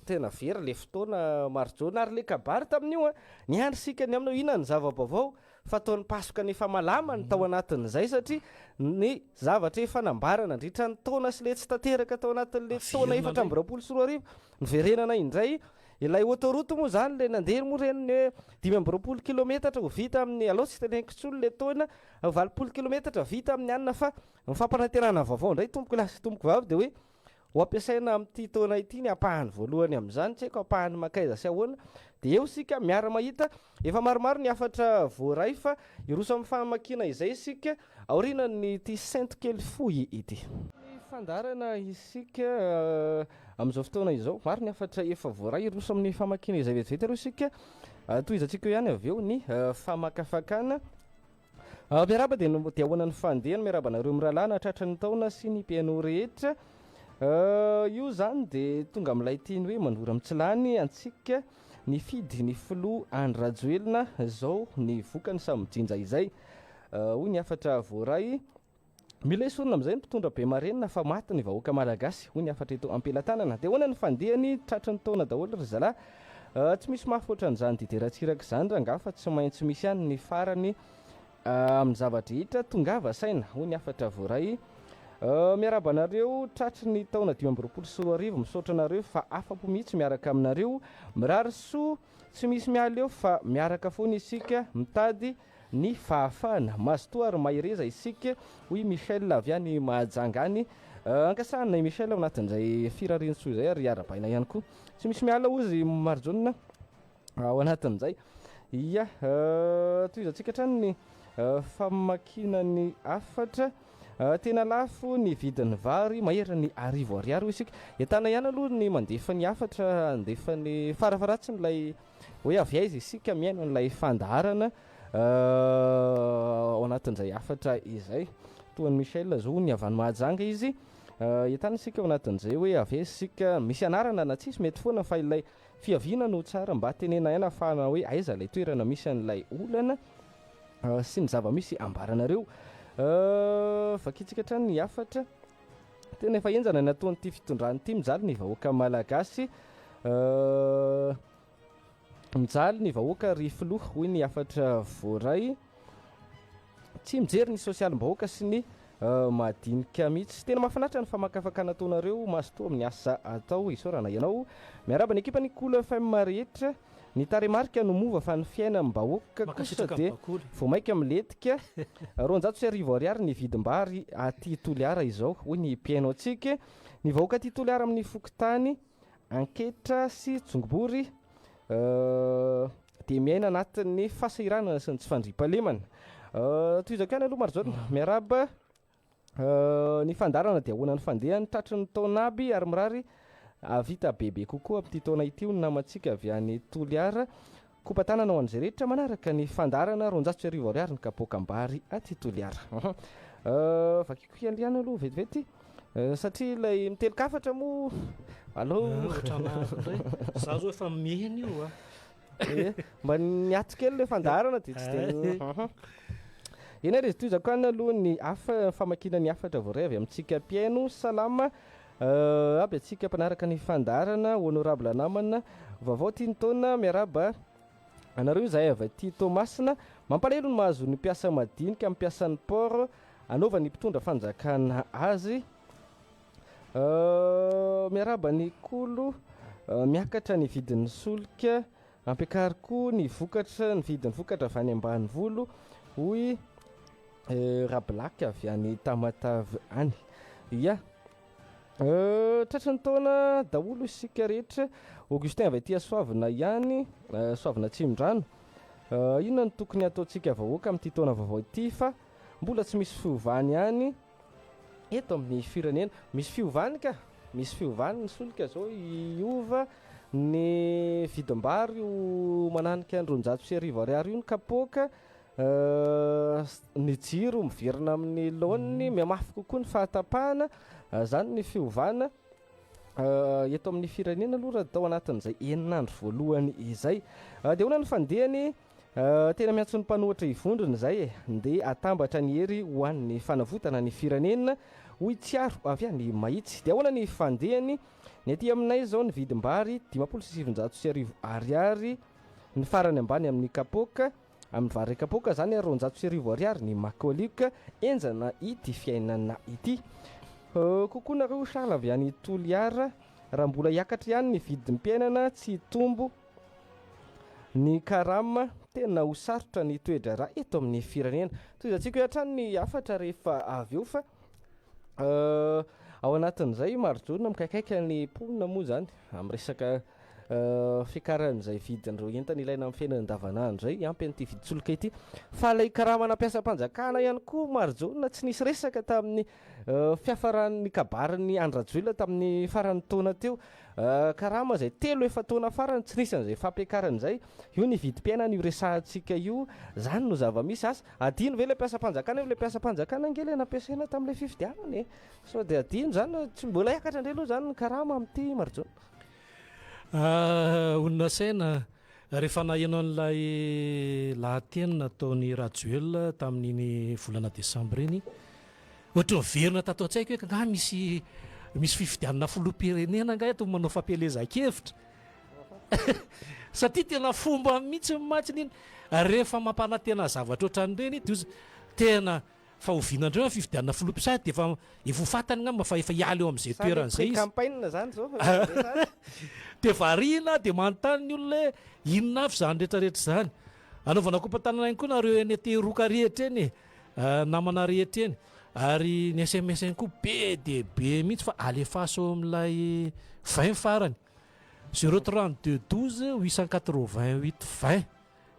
Tena very le fotoana Marjona ary le kabary tamin'io an! Niandry isika ny aminy hoe inona ny zava-baovao fa toa nipasoka ny efa malama ny tao anatin'izay satria ny zavatra efa nambara nandritra ny taona sy le tsy tanteraka tao anatin'le taona 2024 niverenana indray ilay autoroute moa izany le nandeha moa ireny ny hoe 25 kilometatra ho vita amin'ny aleo tsy teneniko intsony le taona 80 kilometatra vita amin'ny alina fa ny fampanantenana vaovao indray tompoko lahy sy tompoko vavy dia hoe Ho ampiasaina amin'ity taona ity ny ampahany voalohany amin'izany, tsy haiko ampahany mankaiza sy ahoana, dia eo isika miara-mahita. Efa maromaro ny hafatra voaray fa hiroso amin'ny famakiana izay isika aorianan'ity sento kely fohy ity. Ny fandaharana isika amin'izao fotoana izao. Maro ny hafatra efa voaray, hiroso amin'ny famakiana izay vetivety aloha isika. Tohizantsika eo ihany avy eo ny famakafakana. Miarahaba dia dia ahoana ny fandehany, miarahaba anareo mirahalahy nahatratra ny taona sy ny mpihaino rehetra. Io izany dia tonga amin'ilay teny hoe manora mitsilany antsika nifidy ny filoha Andry Rajoelina izao ny vokany samy mijinja izay. Hoy ny hafatra voaray. Mila esorina amin'izay ny mpitondra be marenina fa maty ny vahoaka malagasy, hoy ny hafatra eto am-pelatanana. Dia ahoana ny fandehany? Tratry ny taona daholo ry zalahy. Tsy misy mafy ohatran'izany Didier Ratsiraka izany rangahy fa tsy maintsy misy ihany ny farany amin'ny zava-drehetra. Tongava saina, hoy ny hafatra voaray. Miarahaba anareo tratry ny taona 2025. Misaotra anareo fa afa-po mihitsy miaraka aminareo. Mirary soa tsy misy miala eo fa miaraka foana isika mitady ny fahafahana. Mazotoa ary mahereza isika, hoy i Michel avy any Mahajanga any. Ankasahana i Michel ao anatin'izay firariantsoa izay ary arahabaina ihany koa. Tsy misy miala hozy Marijaona ao anatin'izay. Ia, tohizantsika hatrany ny famakiana ny hafatra. Tena lafo ny vidin'ny vary, mahery ny 1000 ariary hoy isika. Entana ihany aloha ny mandefa ny hafatra, handefa ny farafaharatsiny ilay Hoe avy aiza isika mihaino an'ilay fandaharana ao anatin'izay hafatra izay. Toa an'i Michel zao ny avy any Mahajanga izy. Entana isika ao anatin'izay hoe avy aiza isika, misy anarana na tsisy mety foana fa ilay fiaviana no tsara mba tenena ihany ahafahana hoe aiza ilay toerana misy an'ilay olana sy ny zava-misy ambaranareo. Vakintsika hatrany ny hafatra. Tena efa henjana ny ataon'ity fitondrana ity, mijaly ny vahoaka malagasy. Mijaly ny vahoaka ry filoha, hoy ny hafatra voaray. Tsy mijery ny sosialim-bahoaka sy ny madinika mihitsy. Tena mahafinaritra ny famakafakana ataonareo, mazotoa amin'ny asa atao, isaorana ianao. Miarahaba ny ekipan'ny Kolo FM rehetra. Ny tarehimarika no mova fa ny fiainam-bahoaka kosa dia vao mainka milentika. 1200 ariary ny vidim-bary aty Toliara izao, hoy ny mpihaino antsika. Ny vahoaka aty Toliara amin'ny fokontany Anketra sy Tsongobory dia miaina anatin'ny fahasahiranana sy ny tsy fandriampahalemana. Tohizako ihany aloha Marijaona, miarahaba. Ny fandaharana dia ahoana ny fandehany tratry ny taona aby ary mirary hahavita bebe kokoa amin'ity taona ity hoy ny namantsika avy any Toliara. Kopa-tanana ho an'izay rehetra manaraka ny fandaharana 1200 ariary ny kapoakam-bary aty Toliara. Vakiko kely ihany aloha vetivety satria ilay mitelin-kafatra moa Allo. Ohatran'ahy indray. Za zao efa mihena io a. Ie, mba niato kely le fandaharana dia tsy dia. Eny ary izy tohizako any aloha ny hafa famakiana ny hafatra voaray avy amintsika mpihaino. Salama aby antsika mpanaraka ny fandaharana, honorable namana. Vaovao ity ny taona, miarahaba anareo izahay avy aty Toamasina. Mampalahelo ny mahazo ny mpiasa madinika amin'ny mpiasan'ny port anaovan'ny mpitondra fanjakana azy. Miarahaba an'i Kolo, miakatra ny vidin'ny solika, ampiakaro koa ny vokatra, ny vidin'ny vokatra avy any ambanivolo, hoy Rablack avy any Tamatave any. Ya. Tratry ny taona daholo isika rehetra. Augustin avy aty Soavina ihany, Soavina Atsimondrano. Inona no tokony hataontsika vahoaka amin'ity taona vaovao ity fa mbola tsy misy fiovany ihany eto amin'ny firenena. Misy fiovany ka, misy fiovany ny solika zao hiova ny vidim-bary ho mananika ny 1200 ariary io ny kapoaka, ny jiro miverina amin'ny laoniny, mihamafy kokoa ny fahatapahana, zany ny fiovana eto amin'ny firenena aloha raha tao anatin'izay enina andro voalohany izay. Dia ahoana ny fandehany? Tena miantso ny mpanohitra hivondrona izay e! Ndeha atambatra ny hery ho an'ny fanavotana ny firenena hoy Tsiaro avy any Mahitsy. Dia ahoana ny fandehany? Ny aty aminay izao ny vidim-bary 1950 ariary ny farany ambany amin'ny kapoaka, amin'ny vary kapoaka izany ary 1200 ariary ny makolika. Henjana ity fiainana ity. Coucou nareo Charles avy any Toliara, raha mbola hiakatra ihany ny vidim-piainana tsy hitombo Ny karama, tena ho sarotra ny toe-draharaha eto amin'ny firenena. Tohizantsika eo hatrany ny hafatra rehefa avy eo fa ao anatin'izay Marijaona mikaikaika ny mponina moa izany amin'ny resaka fiakaran'izay vidin'ireo entana ilaina amin'ny fiainana andavanandro izay, hiampy an'ity vidin-tsolika ity. Fa ilay karamana mpiasam-panjakana ihany koa Marijaona tsy nisy resaka tamin'ny fiafaran'ny kabarin'i Andry Rajoelina tamin'ny faran'ny taona teo. Karama izay telo efa-taona farany tsy nisy an'izay fampiakarana izay. Io ny vidim-piainana io resahantsika io. Izany no zava-misy. Asa, adino ve ilay mpiasam-panjakana io? Ilay mpiasam-panjakana ange ilay nampiasaina tamin'ilay fifidianana e. Sao dia adino izany? Tsy mbola hiakatra indray aloha izany ny karama amin'ity Marijaona. Olona saina, rehefa naheno an'ilay lahateny nataon'i Rajoelina tamin'iny volana desambra iny, Ohatry ny miverina tato an-tsaiko hoe angaha misy misy fifidianana filoham-pirenena angaha eto manao fampielezan-kevitra? Satria tena fomba mihitsy mantsy iny rehefa mampanantena zavatra ohatran'ireny dia ozy tena fa oviana indray ny fifidianana filoham-pirenena dia efa efa ho fantany angamba fa efa hiala eo amin'izay toerana izay izy. Campagne zany zao. Dia variana dia manontany ny olona hoe inona avy izany rehetrarehetra izany. Anaovana kopa-tanana ihany koa nareo eny Antehiroka rehetra eny e. Namana rehetra eny. Ary ny sms ihany koa be dia be mihitsy fa alefaso eo amin'ilay 20 farany. 032 12 888 20.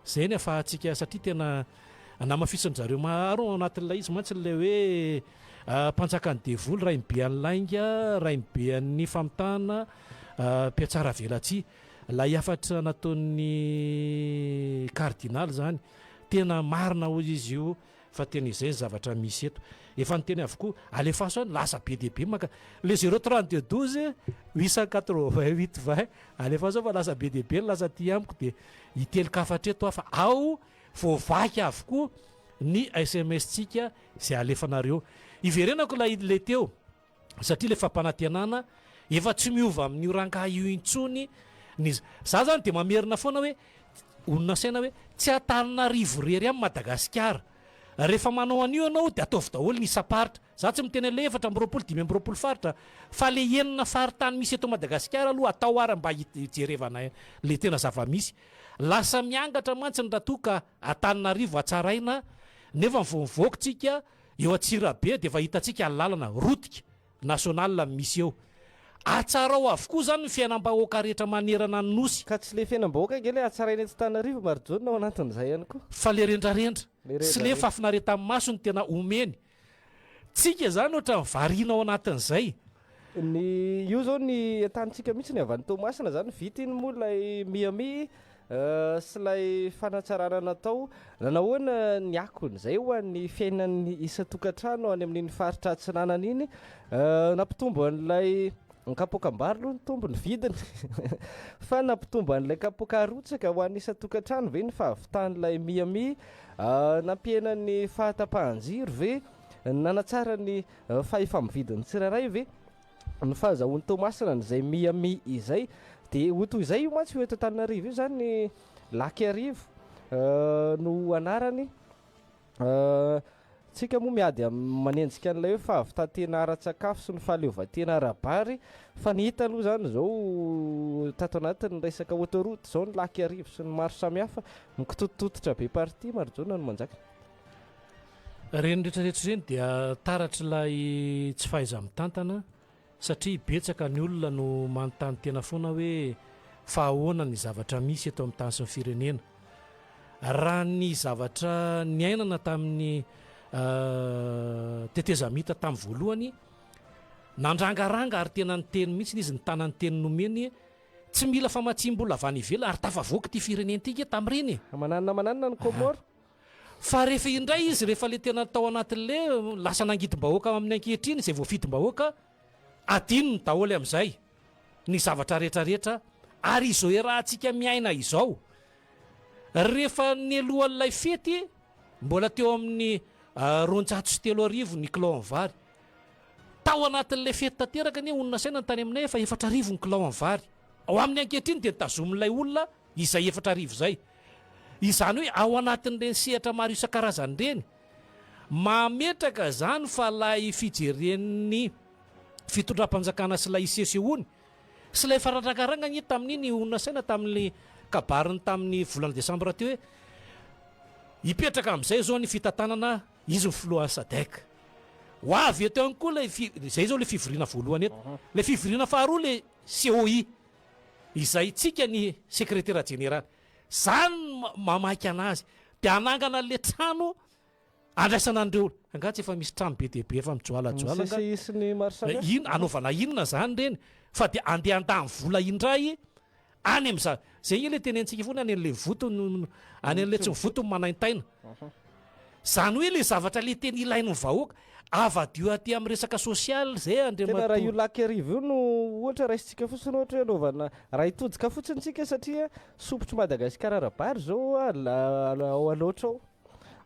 Izay ny afahantsika satria tena namafisin-dry zareo maro ao anatin'ilay izy mantsy ilay hoe mpanjakan'ny devoly, rainibe an'ny lainga, rainibe an'ny famitahana, mpiatsara velatsihy. Ilay hafatra nataon'ny kardinaly izany. Tena marina hoy izy io fa tena izay ny zavatra misy eto. Efa niteny avokoa, alefaso any, lasa be dia be maka. Le zéro 32 12 888 20, alefaso ao fa lasa be dia be ny lasa aty amiko dia hitelin-kafatra eto aho fa ao voavaky avokoa ny sms-tsika izay alefanareo. Iverenako ilay ilay teo. satria ilay fampanantenana efa tsy miova amin'io rangahy io intsony ny za zany dia mamerina foana hoe olona saina hoe tsy Antananarivo irery ihany Madagasikara rehefa manao an'io ianao dia ataovy daholo ny isam-paritra za tsy miteny an'ilay 24 25 faritra fa le enina faritany misy eto Madagasikara aloha atao ary mba hijerevana le tena zava-misy lasa miangatra mantsy ny raha toa ka Antananarivo hatsaraina nefa vao mivoaka tsika Eo Antsirabe dia efa hitantsika ny lalana rotika national no misy eo. Atsarao avokoa izany ny fiainam-bahoaka rehetra manerana ny Nosy. Ka tsy le fiainam-bahoaka ange le hatsaraina eto Tanarivo Marijaona ao anatin'izay ihany koa. Fa le rendrarendra sy le fahafinaretan'ny maso no tena omeny. Tsika izany ohatran'ny variana ao anatin'izay. Ny io zao ny entanintsika mihitsy ny avy any Toamasina zany vita iny moa ilay Miami sy ilay fanatsarana natao. Nanahoana ny akon'izay ho an'ny fiainan'ny isan-tokantrano any amin'iny faritra Atsinanana iny? Nampitombo an'ilay. Ny kapoakam-bary aloha nitombo ny vidiny fa nampitombo an'ilay kapoaka arotsaka ho an'ny isan-tokantrano ve ny fahavitan'ilay Miami? Nampihena ny fahatapahan-jiro ve? Nanatsara ny fahefa-mividin'ny tsirairay ve ny fahazahoan'i Toamasina an'izay Miami izay? Dia ho toy izay io mantsy io eto Antananarivo io izany Lac Iarivo no anarany. Tsika moa miady amin'ny manenjika an'ilay hoe fahavitantena ara-tsakafo sy ny fahaleovantena ara-bary fa ny hita aloha izany izao tato anatin'ny resaka autoroute izao ny lac Iarivo sy ny maro samihafa mikitototototra be partie Marijaona no manjaka. Ireny rehetra rehetra ireny dia taratr'ilay tsy fahaiza-mitantana Satria betsaka ny olona no manontany tena foana hoe fa ahoana ny zavatra misy eto amin'ny tany sy ny firenena. Raha ny zavatra niainana tamin'ny tetezamita tamin'ny voalohany, nandrangaranga ary tena niteny mihitsy izy, nitana ny teny nomeny, tsy mila famatsiam-bola avy any ivelany ary tafavoaka ity firenena ity ange tamin'ireny e! Mananona mananona ny Comores. Fa rehefa indray izy rehefa le tena tao anatin'le lasa nangidim-bahoaka amin'ny ankehitriny izay voafidim-bahoaka, adinony daholo amin'izay ny zavatra rehetra rehetra ary izao iarahantsika miaina izao. Rehefa nelohan'ilay fety mbola teo amin'ny 3200 ny kilao amin'ny vary. Tao anatin'ilay fety tanteraka anie olona saina ny tany aminay efa 4000 ny kilao amin'ny vary. Ao amin'ny ankehitriny dia notazomin'ilay olona izay 4000 izay. Izany hoe ao anatin'ireny sehatra maro isan-karazany ireny, mametraka izany fa ilay fijeren'ny fitondram-panjakana sy ilay isesehoany sy ilay farandrakaranga anie tamin'iny olona saina tamin'ny kabariny tamin'ny volana desambra teo hoe hipetraka amin'izay izao ny fitantanana izy ny filohan'ny Sadec. Ho avy eto ihany koa ilay izay izao ilay fivoriana voalohany eto. Ilay fivoriana faharoa ilay COI. Izay tsika ny sekretera jeneraly. Zany no mamaika anazy. De hanangana an'le trano andraisana an'ireo. Angaha tsy efa misy trano be dia be efa mijoalajoala angaha? Ny CCI sy ny maro samihafa. Inona, hanaovana inona zany ireny? Fa de andeha handany vola indray any amin'izany. Zay nge le tenenitsika foana any an'le voto no, any an'le tsy mivoto no manaintaina. Zany hoe le zavatra le tena ilain'ny vahoaka, avadio aty amin'ny resaka social zay Tena raha io Andriamatoa. Lac Iarivo io no ohatra raisintsika fotsiny ohatra hoe anaovana, raha hitodika fotsiny tsika satria sompitry Madagasikara ara-bary zao ao Alaotra ao,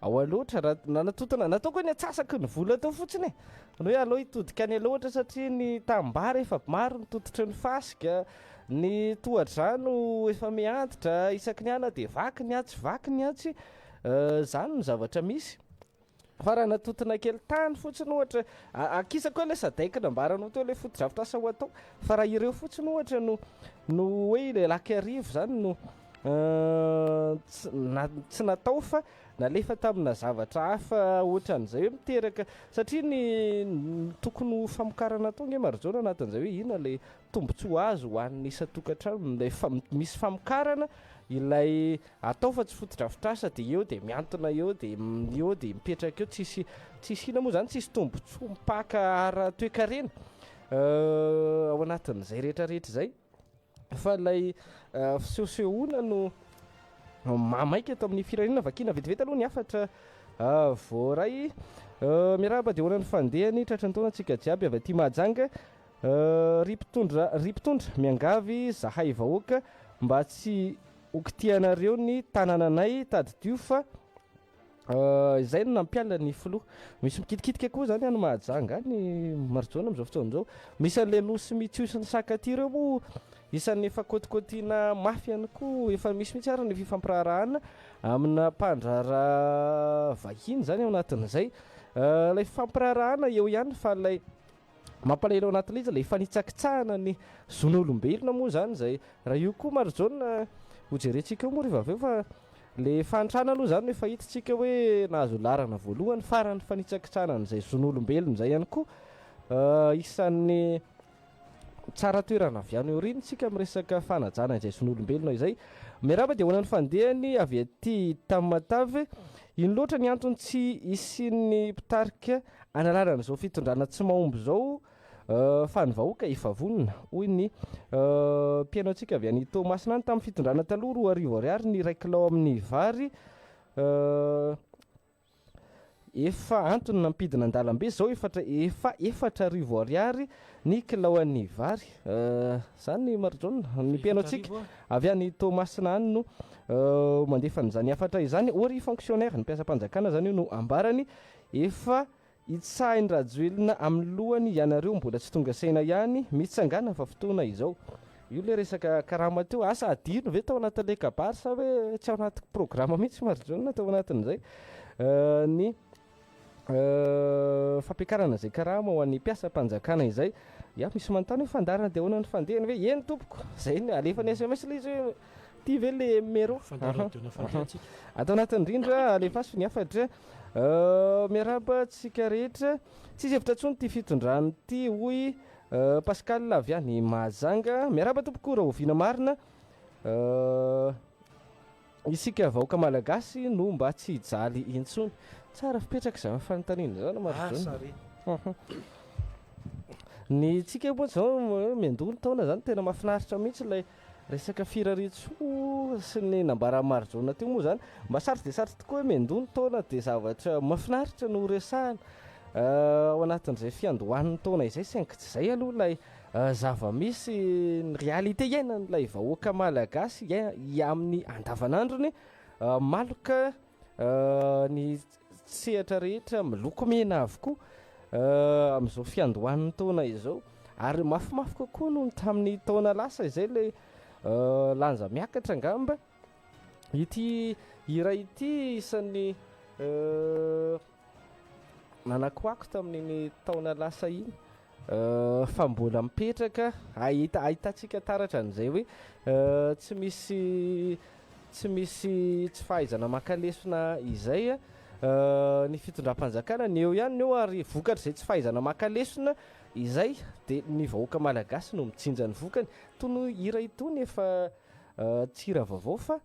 ao Alaotra raha nanatontona, nataoko hoe ny antsasaky ny vola tao fotsiny e, ny hoe aleo hitodika any Alaotra satria ny tanimbary efa maro ny tototry ny fasika, ny tohadrano efa miha-antitra isaky ny ala dia vaky ny atsy vaky ny atsy, Zany no zavatra misy. Fa raha natontona kely tany fotsiny ohatra, akisako hoe ilay Sadec nambaranao teo ilay fotodrafitrasa ho atao, fa raha ireo fotsiny ohatra no no hoe ilay Lac Iarivo zany no tsy na tsy natao fa nalefa tamina zavatra hafa ohatran'izay hoe miteraka, satria ny ny tokony ho famokarana atao ange Marijaona anatin'izay hoe inona ilay tombontsoa azo ho an'ny isan-tokantrano, ilay fa- misy famokarana ilay Atao fa tsy fotodrafitrasa dia eo dia mihantona eo dia eo dia mipetraka eo tsisy tsisy inona moa izany tsisy tombotsoa mipaka ara toekarena ao anatin'izay rehetra rehetra izay fa ilay fisehosehoana no mamaika eto amin'ny firenena. Vakiana vetivety aloha ny hafatra voaray. Miarahaba dia ahoana ny fandehany tratry ny taona antsika jiaby avy aty Mahajanga. Ry mpitondra ry mpitondra miangavy zahay vahoaka mba tsy ho kitihanareo ny tanananay tadidio fa izay no nampiala ny filoha. Misy mikitikitika koa zany any Mahajanga any Marijaona amin'izao fotoana izao. Misy an'ilay nosy Mitsio sy ny Sakatia ireo moa isan'ny efa kôtikôtiana mafy ihany koa, efa misy mihitsy ary ny fifampiraharahana amina mpandraharaha vahiny izany ao anatin'izay. Ilay fifampiraharahana eo ihany fa ilay Mampalahelo ao anatin'ilay izy ilay fanitsakitsahana ny zon'olombelona moa izany izay raha io koa Marijaona ho jerentsika eo moa rehefa avy eo fa ilay fahantrana aloha izany no efa hitantsika hoe nahazo laharana voalohany farany fanitsakitsahana an'izay zon'olombelona izay ihany koa isan'ny tsara toerana avy any aoriana isika amin'ny resaka fanajana izay zon'olombelona izay. Miarahaba dia ahoana ny fandehany avy aty Tamatave? Ino loatra ny antony tsy hisian'ny mpitarika Analalan'izao fitondrana tsy mahomby izao fa ny vahoaka efa vonona, hoy ny mpihaino antsika avy any Toamasina any. Tamin'ny fitondrana taloha, 2000 ariary ny iray kilao amin'ny vary. Efa antony nampidina an-dalambe izao efatra efa 4000 ariary ny kilaoan'ny vary. Izany Marijaona, ny mpihaino antsika avy any Toamasina any no mandefa an'izany hafatra izany. Ô ry fonctionnaire, ny mpiasam-panjakana izany io no ambarany. Efa hitsahin-dRajoelina amin'ny lohany ianareo mbola tsy tonga saina ihany, mitsangàna fa fotoana izao. Io ilay resaka karama teo, asa adino ve tao anatin'ilay kabary sa hoe tsy ao anaty programa mihitsy Marijaona tao anatin'izay ny fampiakarana izay karama ho an'ny mpiasam-panjakana izay. Ya, misy manontany hoe fandaharana dia ahoana ny fandehany ve? Eny tompoko, izay ny alefa ny sms ilay izy hoe ity ve ilay numéro? Fandaharana dia ahoana fandehantsika? Ato anatiny indrindra, alefaso ny hafatra. Miarahaba antsika rehetra. Tsisy hevitra intsony ity fitondrana ity hoy Pascal avy any Mahajanga. Miarahaba tompoko, rahoviana marina isika vahoaka malagasy no mba tsy hijaly intsony? Tsara fipetraka izany fanontaniana izany Marijaona. Asa re. Ny tsika moa izao miandoha ny taona izany tena mahafinaritra mihitsy ilay resaka firariantsoa sy ny nambaran'i Marijaona teo moa izany. Mba sarotra dia sarotra tokoa hoe miandoha ny taona dia zavatra mahafinaritra no resahana ao anatin'izay fiandohan'ny taona izay saingy tsy izay aloha ilay zava-misy, ny réalité iainan'ilay vahoaka malagasy amin'ny andavanandrony. Maloka ny sehatra rehetra miloko mena avokoa amin'izao fiandohan'ny taona izao ary mafimafy kokoa noho ny tamin'ny taona lasa izay ilay lanja miakatra angamba. Ity hira ity isan'ny nanakoako tamin'iny taona lasa iny fa mbola mipetraka ahita ahitantsika taratra an'izay hoe tsy misy tsy misy tsy fahaizana maka lesona izay ny fitondram-panjakana ny eo ihany ny eo ary vokatr'izay tsy fahaizana maka lesona izay dia ny vahoaka malagasy no mijinja ny vokany. Itony hira itony efa tsy hira vaovao fa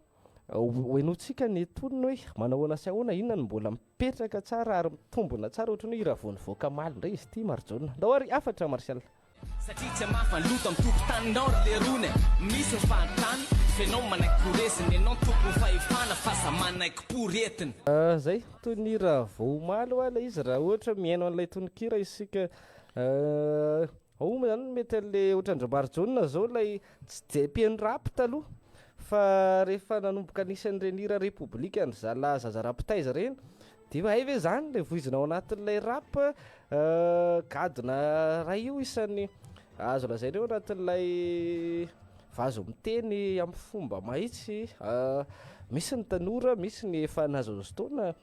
Ho henointsika ny tonony hoe manao ahoana sy ahoana, inona no mbola mipetraka tsara ary mitombina tsara ohatran'ny hoe hira vao nivoaka omaly indray izy ity Marijaona. Ndao ary hafatra Martial. Satria tsy hamafa ny loto amin'ny tokotaninao ry lerony e. Misy ny fahantrana, f'enao manaiky ho resiny. Enao ny tompon'ny fahefana f'aza manaiky poretina. Zay, toy ny hira vao omaly hoa ilay izy raha ohatra mihaino an'ilay tononkira isika. Ao moa zany mety an'le ohatran-dry Marijaona zao ilay Tsy dia mpiheno rap taloha fa rehefa nanomboka nisy an'ireny hira repoblika an-dry zalahy zaza rapitaiza ireny dia hay ve izany ilay voizina ao anatin'ilay rap gadona iray io isan'ny azo lazaina eo anatin'ilay vazo miteny amin'ny fomba mahitsy. Misy ny tanora, misy ny efa nahazoazo taona.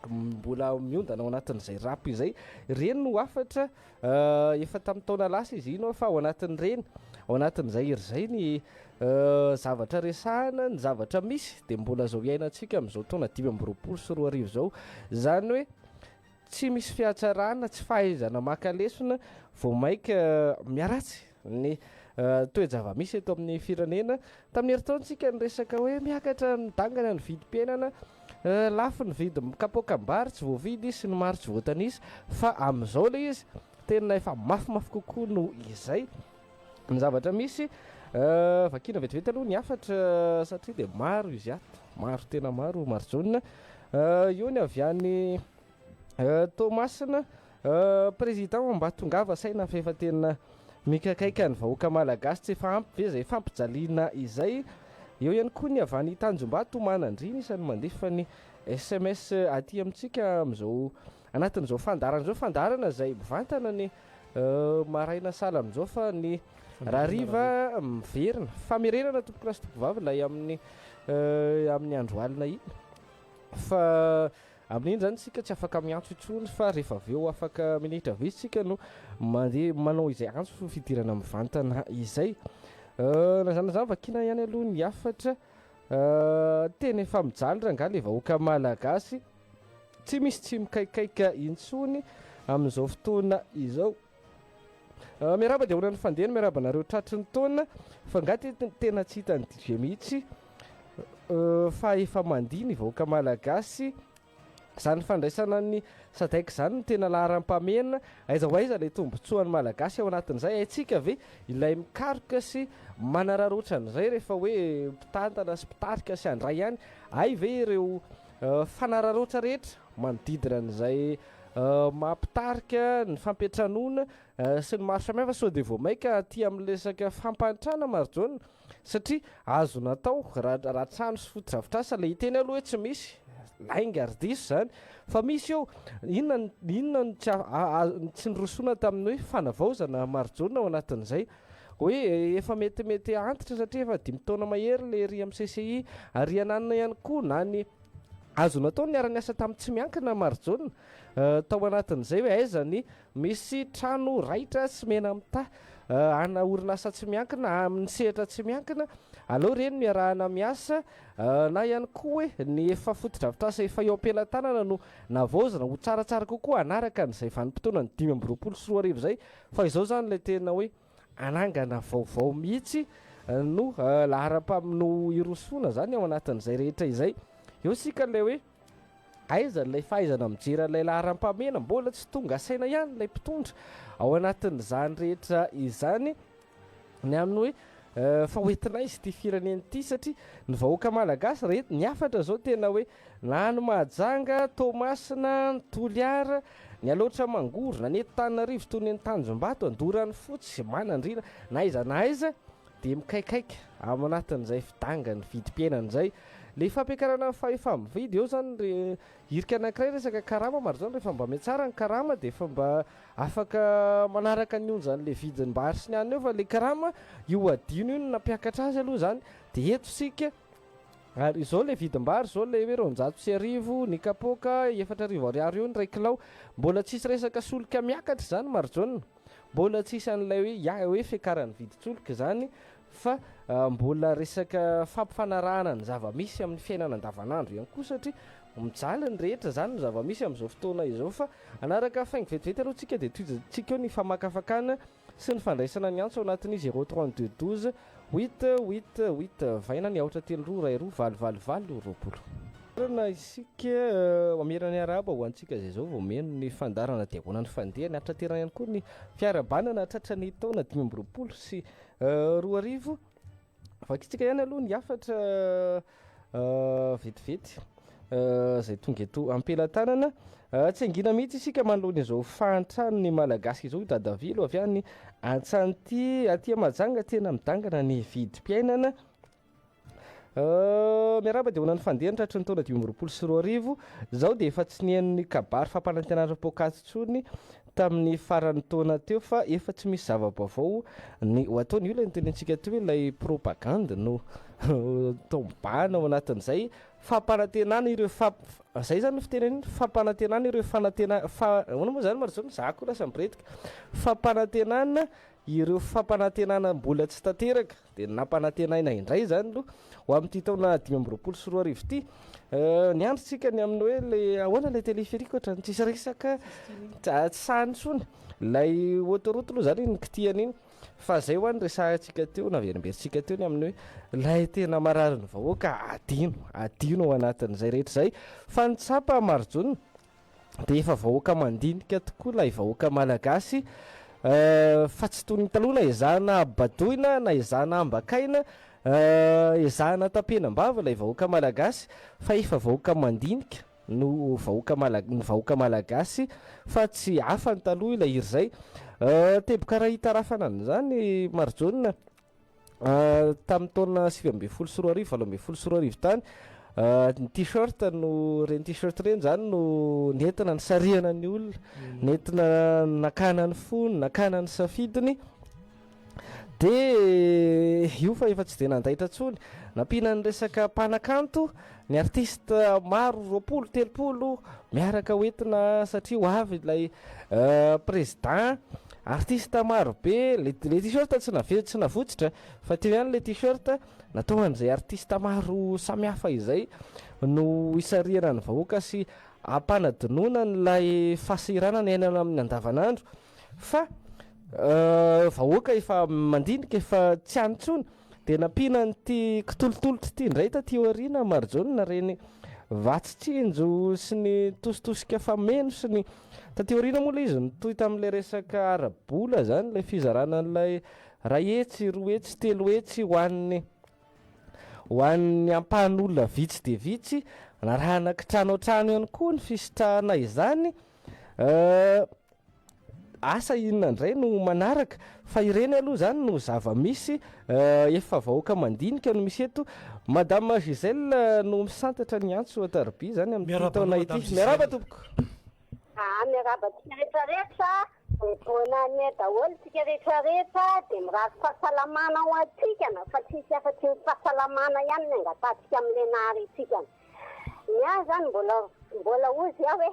Mbola miondana ao anatin'izay rap izay. Ireny no hafatra efa tamin'ny taona lasa izy iny fa ao anatin'ireny, ao anatin'izay hery izay ny zavatra resahana, ny zavatra misy dia mbola izao iainantsika amin'izao taona 2025 izao. Izany hoe tsy misy fihatsarana, tsy fahaizana maka lesona, vao mainka miharatsy ny toe-java-misy eto amin'ny firenena. Tamin'ny herintaona isika niresaka hoe miakatra midangana ny vidim-piainana. Lafo ny vidin'ny kapoakam-bary tsy voavidy sy ny maro tsy voatanisa fa amin'izao ilay izy tena efa mafimafy kokoa noho izay ny zavatra misy. Vakiana vetivety aloha ny hafatra satria dia maro izy ato, maro tena maro Marijaona. Eo ny avy any Toamasina, Président mba tongava saina fa efa tena mikakaika ny vahoaka malagasy tsy efa ampy ve izay fampijaliana izay? Eo ihany koa ny avy any Tanjombato Manandriana isan'ny mandefa ny sms aty amintsika amin'izao anatin'izao fandaharana izao, fandaharana izay mivantana ny maraina sahala amin'izao fa ny rahariva miverina, famerenana tompokolahy sy tompovavy ilay amin'ny amin'ny andro alina iny fa Amin'iny izany isika tsy afaka miantso intsony fa rehefa avy eo afaka minitra vitsy isika no mandeha manao izay antso fidirana mivantana izay. Na izany na izany vakiana ihany aloha ny hafatra. Tena efa mijaly rangahy ilay vahoaka malagasy. Tsy misy tsy mikaikaika intsony amin'izao fotoana izao. Miarahaba dia ahoana ny fandehany, miarahaba anareo tratry ny taona fa nga tena tsy hitan'ny DJ mihitsy fa efa mandihy ny vahoaka malagasy zany fandraisana ny Sadec zany no tena laharam-pahamehana, aiza ho aiza ilay tombotsoan'ny malagasy ao anatin'izay, haintsika ve ilay mikaroka sy manararaotra an'izay rehefa hoe mpitantana sy mpitarika sy handray ihany, hay ve ireo fanararaotra rehetra. manodidina an'izay maha-mpitarika ny fampiantranoana sy ny maro samihafa sao dia vao mainka aty amin'ny resaka fampahantrana Marijaona satria azo natao raha raha trano sy fotodrafitrasa ilay hiteny aloha hoe tsy misy lainga ary diso izany fa misy eo inona inona no tsy tsy nirosoana tamin'ny hoe fanavaozana Marijaona ao anatin'izay hoe efa metimety antitra satria efa dimy taona mahery ilay ery amin'ny CCI ary ananona ihany koa na ny azo natao ny niara-niasa tamin'ny tsy miankina Marijaona tao anatin'izay hoe aiza ny Misy trano raitra sy mena mitaha ana orinasa tsy miankina amin'ny sehatra tsy miankina, aleo ireny no iarahana miasa na ihany koa hoe ny efa fotodrafitrasa efa eo am-pelatanana no navaozina ho tsaratsara kokoa hanaraka an'izay vanim-potoanan'ny 2025 izay fa izao izany ilay tena hoe hanangana vaovao mihitsy no laharam-pam no hirosoana izany ao anatin'izay rehetra izay. Eo isika ilay hoe. Aiza ilay fahaizana mijery an'ilay laharam-pahamehana? Mbola tsy tonga saina ihany ilay mpitondra ao anatin'izany rehetra izany ny amin'ny hoe eh, fa hoentina aiza ity firenena ity satria ny vahoaka malagasy rehetra ny hafatra izao tena hoe na any Mahajanga, Toamasina, ny Toliara, ny Alaotra Mangoro, na ny eto Tananarivo toy ny any Tanjombato, Andoran'ny Manandriana, na aiza na aiza dia mikaikaika ao anatin'izay fidangan'ny vidim-piainana izay. Ilay fampiakarana ny fahefa-mividy eo izany ry hirika anankiray resaka karama maro izany rehefa mba mihatsara ny karama dia efa mba afaka manaraka ny onjan'ilay vidim-bary sy ny anona eo fa ilay karama io adino io no nampiakatra azy aloha izany dia eto isika ary izao ilay vidim-bary izao ilay hoe 1200 ny kapoaka 4000 ariary eo ny iray kilao mbola tsisy resaka solika miakatra izany Marijaona. Mbola tsy isan'ilay hoe ya hoe fiakaran'ny vidin-tsolika izany fa mbola resaka fampifanarahana ny zava-misy amin'ny fiainana andavanandro ihany koa satria mijaly ny rehetra izany ny zava-misy amin'izao fotoana izao fa hanaraka faingo vetivety aloha tsika dia tohizantsika eo ny famakafakana sy ny fandraisana ny antso ao anatin'ny zéro 32 12 huit huit huit vaina ny aotra telo roa iray roa valo valo valo 20. Marina isika mamerina ny arahaba ho antsika izay izao vao meno ny fandaharana dia ahoana ny fandehany hatraterana ihany koa ny fiarahabana tratra ny taona 2025. Vakintsika ihany aloha ny hafatra vetivety izay tonga eto am-pelatanana. Tsy hangina mihitsy isika manoloana izao fahantran'ny Malagasy izao, Dadavilo avy any Antsanity aty Mahajanga, tena midangana ny vidim-piainana. Miarahaba dia ho an'ny fandehany tratry ny taona 2025. Izao dia efa tsy nihaino ny kabary fampanantenana poakaty intsony tamin'ny faran'ny taona teo fa efa tsy misy zava-baovao ny ho ataony. Io ilay notenenintsika teo hoe ilay propagande no atao mibahana ao anatin'izay fampanantenana ireo fa zay izany no fitenenina fampanantenana ireo fanantena fa ahoana moa izany Marijaona? Za koa lasa miretika. Fampanantenana ireo fampanantenana mbola tsy tanteraka. Dia nampanantenaina indray izany aloha ho amin'ity taona 2025 ity. Ny andro tsika ny amin'ny hoe le ahoana ilay téléphérique ohatran'ny tsisy resaka, tsy sahy intsony. Ilay autoroute aloha izany iny kitihana iny. Fa izay hoa ny resahantsika teo, naverimberitsika teo ny amin'ny hoe ilay tena marary ny vahoaka adino, adino ao anatin'izay rehetra izay. Fa ny tsapa Marijaona, dia efa vahoaka mandinika tokoa ilay vahoaka malagasy fa tsy toy ny taloha na ezahana badoina na ezahana ambakaina ezahana tapenam-bava ilay vahoaka malagasy fa efa vahoaka mandinika no vahoaka mala ny vahoaka malagasy fa tsy hafa ny taloha ilay hiry izay. Teboka iray hitarafana an'izany Marijaona. Tamin'ny taona 2019, 2018 tany, ny t-shirt no, ireny t-shirt ireny izany no nentina nisarihana ny olona, nentina nakana ny fony, nakana ny safidiny, dia io fa efa tsy dia nandaitra intsony. Nampiana ny resaka mpanakanto, ny artiste maro 20, 30 miaraka hoentina satria ho avy ilay Président, artiste maro be, le le t-shirt tsy nave tsy navotsitra fa teo ihany le t-shirt natao an'izay artiste maro samihafa izay no hisarihana ny vahoaka sy hampanadinoana an'ilay fahasahiranana iainana amin'ny andavanandro fa vahoaka efa mandinika efa tsy any intsony. Dia nampiana an'ity kitolotolotra ity indray taty aoriana Marijaona ireny vatsy tsinjo sy ny tositosika fameno sy ny taty aoriana moa ilay izy nitohy tamin'ilay resaka ara-bola izany ilay fizarana an'ilay iray hetsy, roa hetsy, telo hetsy ho an'ny. Ho an'ny ampahan'olona vitsy dia vitsy, narahana kitrano an-trano ihany koa ny fisitrahana izany. Asa inona indray no manaraka fa ireny aloha izany no zava-misy efa vahoaka mandinika no misy eto. Madame Gisèle no misantatra ny antso an-tarobia izany amin'ity Miarahaba taona anao ity. Madame Miarahaba Gisèle. tompoko. Ah, miarahaba antsika rehetra rehetra, dia bonne année daholo tsika rehetra rehetra, dia mirary fahasalamana ho antsika na fa tsisy afa-tsy ny fahasalamana ihany ny angatahantsika amin'ilay nahary antsika. Ny ahy izany mbola mbola hozy aho hoe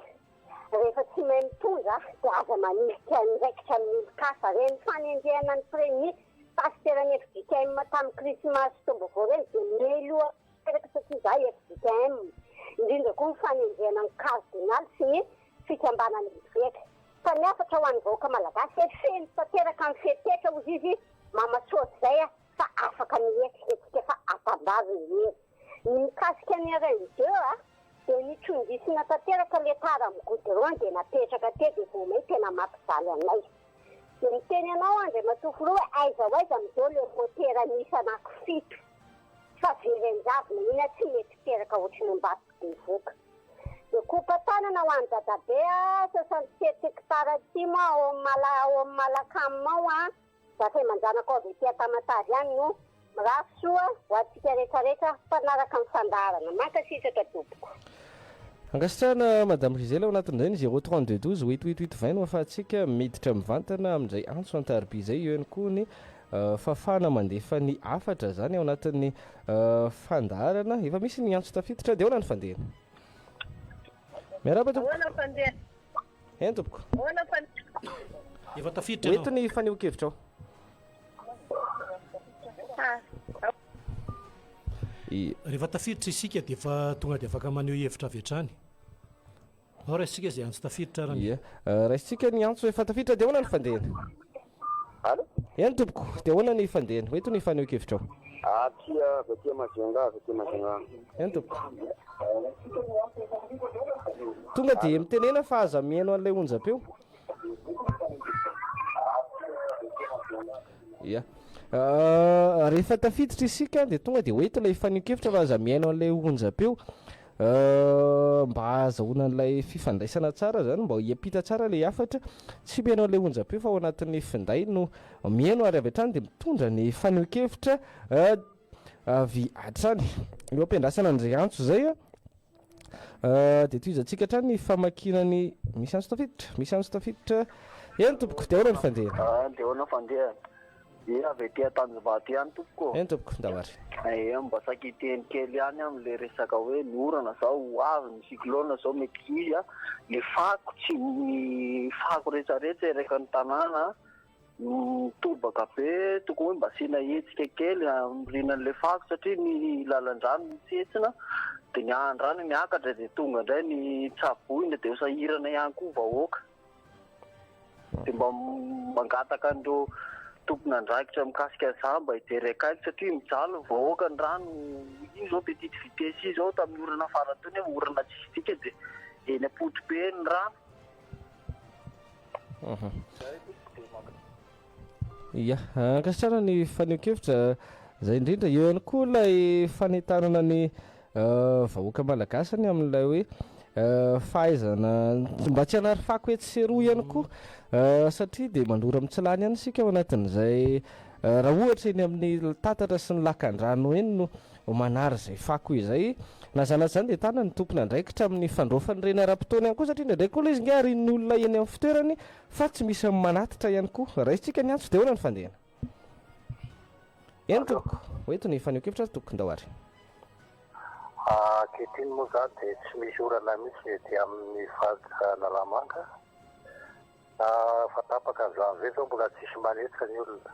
rehefa tsy mahay mitondra dia aza manilika andraikitra amin'ny olon-kafa. Ireny fanenjehana ny premier pasiteran'ny fjkm tamin'ny krismasy sy taom-baovao ireny dia meloha tanteraka satria izaho fjkm. Indrindra koa ny fanenjehana ny kardinaly sy ny fikambanana eveka. Fa ny hafatra ho an'ny vahoaka malagasy hoe feno tanteraka ny fepetra hozy izy mamasoa izay fa afaka mihetsika isika fa atambaro ny hery. Ny mikasika ny RN deux a, dia nitrongisina tanteraka le tara amin'ny goudron dia napetraka teo dia vao may tena mampijaly anay. Dia miteny anao Andriamatoa Filoha hoe aiza ho aiza amin'izao le motera miisa anaky fito fa very an-javona iny a tsy mety teraka ohatry ny Ambato bevoka. Dia kopa-tanana ho an'i Dadabe a, 67 hectares atsimo ao amin'ny Mala ao amin'ny Malacam ao a. Zafemanjanako avy ety Tamatave ihany no mirary soa ho antsika rehetra rehetra mpanaraka ny fandaharana. Mankasitraka tompoko. Ankasitrahana Madame Gisèle ao anatin'izay ny 0 32 12 8 8 8 20 no ahafahantsika miditra mivantana amin'izay antso an-tariby izay. Eo ihany koa ny fahafahana mandefa ny hafatra izany ao anatin'ny fandaharana. Efa misy ny antso tafiditra dia ahoana ny fandehany? Miarahaba tompoko. Ahoana fandehany? Eny tompoko. Ahoana fandehany? Efa tafiditra Ho eto ianao. ny fanehoan-kevitrao. Ah. I- Rehefa tafiditra isika dia efa tonga dia afaka maneho hevitra avy hatrany. Ao raisintsika izay antso tafiditra ary. Ia. Raisintsika ny antso efa tafiditra dia ahoana ny fandehany? Allo? Eny tompoko, dia ahoana ny fandehany? Ho eto ny fanehoan-kevitrao. Aty avy aty Majunga, avy aty Majunga. Eny tompoko. Tonga dia mitenena fa aza mihaino an'ilay onjam-peo. Ia. Rehefa tafiditra isika dia tonga dia ho eto ilay fanehoan-kevitra fa aza mihaino an'ilay onjam-peo. Mba hahazahoana an'ilay fifandraisana tsara zany, mba hiampita tsara ilay hafatra. Tsy mihaino an'ilay onjam-peo fa ao anatin'ny finday no mihaino ary avy hatrany dia mitondra ny fanehoan-kevitra avy hatrany. Eo am-piandrasana an'izay antso izay dia tohizantsika hatrany ny famakiana ny misy antso tafiditra, misy antso tafiditra. Eny tompoko, dia ahoana ny fandehany? Ah, dia ahoana ny fandehany? Ie, avy aty Antanjombato ihany tompoko ô. Eny tompoko, ndao ary. Ie, mba saika hiteny kely ihany aho amin'ilay resaka hoe ny orana zao ho avy, ny cyclone zao mety hisy a, le fako tsy ny fako rehetrarehetra eraky ny tanàna mitobaka be, tokony hoe mba asiana hetsika kely hamoriana an'ilay fako satria ny lalan-drano mitsetsina dia ny ahan-drano miakatra dia tonga indray ny tsaboina dia ho sahirana ihany koa vahoaka. Dia mba mangataka an'ireo tompon'andraikitra mikasika an'izany mba hijery akaiky satria mijaly ny vahoaka ny rano io izao petite vitesse io izao tamin'ny orana farany teo nefa orana tsisy dikany dia eny am-poto-be ny rano. Ia, ankasitrahana ny fanehoan-kevitra izay indrindra. Eo ihany koa ilay fanentanana ny vahoaka malagasy ny amin'ilay hoe fahaizana mba tsy hanary fako etsy sy eroa ihany koa satria dia mandoro amin'ny tsy lany ihany isika ao anatin'izay raha ohatra eny amin'ny tatatra sy ny lakandrano eny no manary izay fako izay. Na izany na izany dia tana ny tompon'andraikitra amin'ny fandraofana ireny ara-potoana ihany koa satria indraindray koa ilay izy ange arian'ny olona eny amin'ny fitoerany fa tsy misy manatitra ihany koa. Raisintsika ny antso dia ahoana ny fandehana? Eny tompoko, ho eto ny fanehoan-kevitra ary tompoko, ndao ary. Ankehitriny moa izany dia tsy misy orana mihitsy ny ety amin'ny faritra Analamanga. Na efa tapaka ny janvier izao mbola tsisy manetsa ny olona.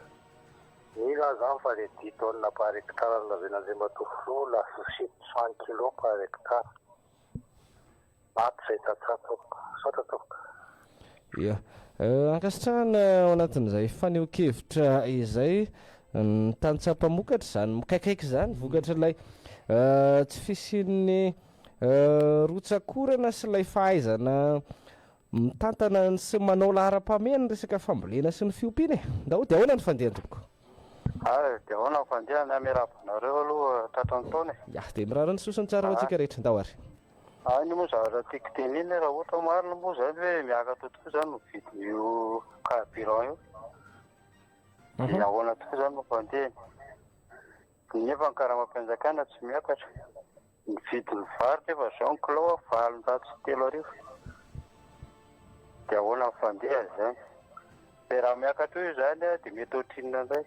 Mino aho izany fa le dix tonnes par hectare nolazain'Andriamatoa Filoha lasa 700 kilos par hectare. Maty izay tantsaha tompoko. Misaotra tompoko. Ia. Ankasitrahana ao anatin'izay fanehoan-kevitra izay ny tantsaha mpamokatra izany mikaikaika izany vokatr'ilay tsy fisian'ny rotsak'orana sy ilay fahaizana mitantana sy manao laharam-pahamehana ny resaka fambolena sy ny fiompiana e. Ndao dia ahoana ny fandehany tompoko? Ah, dia ahoana ny fandehany? Ah, miarahaba anareo aloha tratran'ny taona e. Ya, dia mirary ny soa sy ny tsara ho antsika rehetra. Ndao ary. Ah, iny moa zavatra tiako tenenina raha ohatra marina moa izany hoe miakatra tokoa izany ny vidin'io carburant io. Dia ahoana tokoa izany no fandehany? Nefa ny karamam-panjakana tsy miakatra. Ny vidin'ny vary nefa izao ny kilao 38. Dia ahoana ny fandehany izany? Dia raha miakatra eo izany dia mety ohatrinona indray?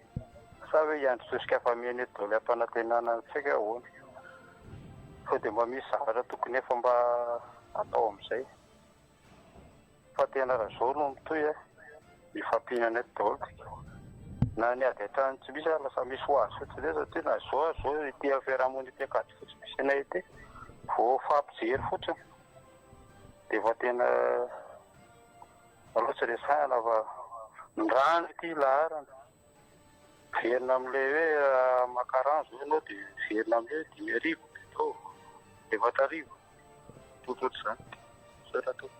Sa hoe hiandry tosika fameno eto daholo hampanantenana antsika ahoana? Sao dia mba misy zavatra tokony efa mba atao amin'izay? Fa tena raha zao no mitohy a, mifampihinana eto daholo tsika. Na ny ady an-trano tsy misy ary lasa misy ho azy fotsiny eo satria na zao ary zao ity fiarahamonina ity Ankadifotsy misy anay ity vao mifampijery fotsiny dia efa tena aleo tsy resahana fa ny rano ity laharana. Miverina amin'ilay hoe raha maka rano zao ianao dia miverina amin'ilay hoe 5000 plutôt 4000. Ohatrohatr'izany. Misaotra tompoko.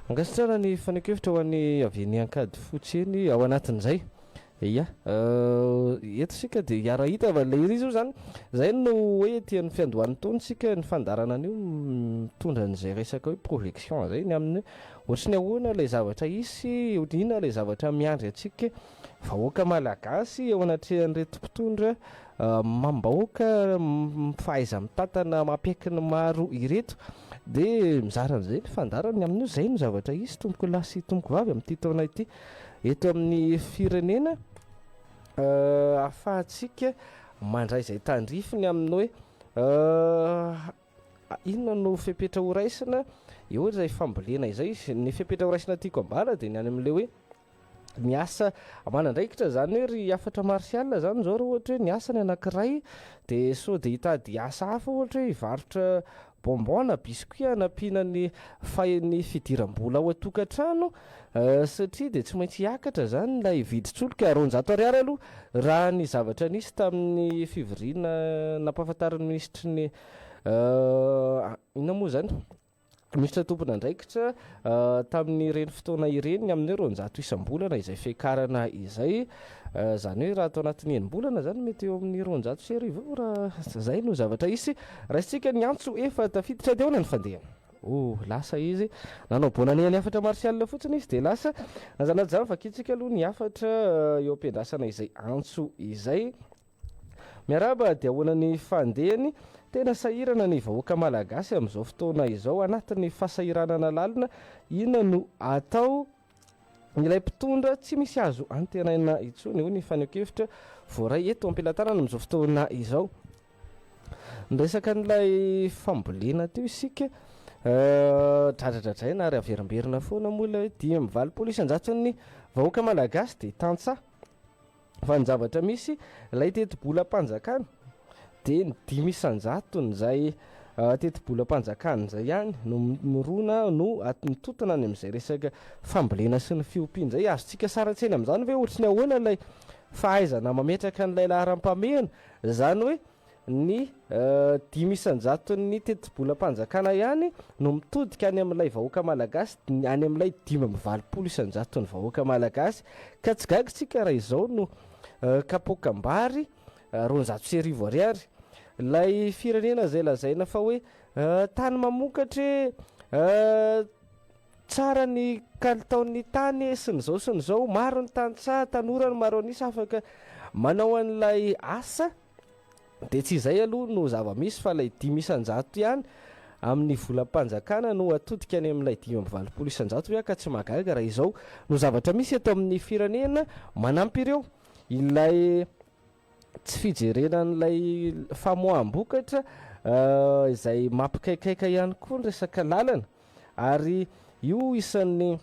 Ankasitrahana ny fanehoan-kevitra ho an'ny avy eny Ankadifotsy eny ao anatin'izay. Ia, eto isika dia hiara-hita fa ilay izy io izany, izay no hoe ety amin'ny fiandohan'ny taona isika ny fandaharana an'io mitondra an'izay resaka hoe projection izay ny amin'ny hoe ohatry ny ahoana ilay zavatra hisy, inona ilay zavatra miandry antsika vahoaka malagasy eo anatrehan'ireto mpitondra Mamim-bahoaka, fahaiza-mitantana mampiaiky ny maro ireto. Dia mizara an'izay ny fandaharana ny amin'io. Izay no zavatra hisy tompoko lahy sy tompoko vavy amin'ity taona ity eto amin'ny firenena ahafahantsika mandray izay tandrifiny amin'ny hoe inona no fepetra horaisina eo izay fambolena izay. Ny fepetra horaisina tiako ambara dia ny any amin'ilay hoe Ny asa aman'andraikitra zany hoe ry hafatra martial zany zao raha ohatra hoe niasa ny anankiray de sao de hitady asa hafa ohatra hoe hivarotra bonbon na biscuit hanampiana ny fahe- ny fidiram-bola ao an-tokantrano satria de tsy maintsy hiakatra zany ilay vidin-tsolika 200 ariary aloha raha ny zavatra nisy tamin'ny fivoriana nampahafantarin'ny minisitry ny inona moa zany Minisitra tompon'andraikitra tamin'ireny fotoana ireny ny amin'ny hoe 200 isam-bolana izay fiakarana izay. Izany hoe raha ato anatin'ny enim-bolana izany mety eo amin'ny 1200 eo raha izay no zavatra hisy. Raisintsika ny antso efa tafiditra dia ahoana ny fandehany? Oh, lasa izy. Nanao bonne année an'i Hafatra Martial fotsiny izy dia lasa. Aza anaty izany, vakintsika aloha ny hafatra eo am-piandrasana izay antso izay. Miarahaba dia ahoana ny fandehany? Tena sahirana ny vahoaka malagasy amin'izao fotoana izao, anatin'ny fahasahiranana lalina, inona no atao? Ilay mpitondra tsy misy azo antenaina intsony, hoy ny fanehoan-kevitra voaray eto am-pelatanana amin'izao fotoana izao. Niresaka an'ilay fambolena teo isika, dradradradraina ary averimberina foana moa ilay hoe 85 isan-jaton'ny vahoaka malagasy dia tantsaha. Fa ny zavatra misy, ilay tetibolam-panjakana dia ny 5 isan-jaton'izay tetibolam-panjakana izay ihany no mirona no mitotona any amin'izay resaka fambolena sy ny fiompiana izay. Azontsika sary an-tsaina amin'izany ve ohatry ny ahoana ilay fahaizana mametraka an'ilay laharam-pahamehana? Izany hoe Ny 5 isan-jaton'ny tetibolam-panjakana ihany no mitodika any amin'ilay vahoaka malagasy, any amin'ilay 85 isan-jaton'ny vahoaka malagasy. Ka tsy gaga isika raha izao no kapoakam-bary 1200 ariary. Ilay firenena izay lazaina fa hoe tany mamokatra e, tsara ny kalitaon'ny tany e, sy ny izao sy ny izao, maro ny tantsaha, tanora no maro an'isa afaka manao an'ilay asa. Dia tsy izay aloha no zava-misy fa ilay 5 isan-jato ihany amin'ny volam-panjakana no atodika any amin'ilay 85 isan-jato hoy aho ka tsy mahagaga raha izao no zavatra misy eto amin'ny firenena. Manampy ireo ilay tsy fijerena an'ilay famoaham-bokatra izay mampikaikaika ihany koa ny resaka lalana ary io isan'ny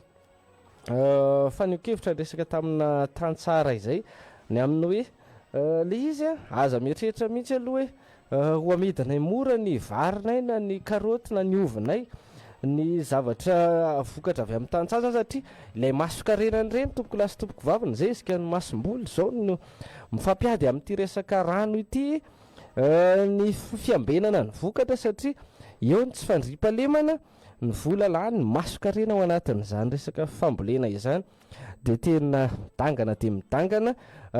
fanehoan-kevitra niresaka tamina tantsaha iray izay ny amin'ny hoe ilay izy a, aza mieritreritra mihitsy aloha hoe ho amidinay mora ny varinay na ny karaoty na ny ovinay, ny zavatra vokatra avy amin'ny tantsaha izany satria ilay masonkarenany ireny tompoko lahy sy tompoko vavy ny zezika, ny masomboly izao no mifampiady amin'ity resaka rano ity ny fiambenana ny vokatra satria eo ny tsy fandriampahalemana. Ny vola lany, masonkarena ao anatin'izany resaka fambolena izany dia tena midangana dia midangana.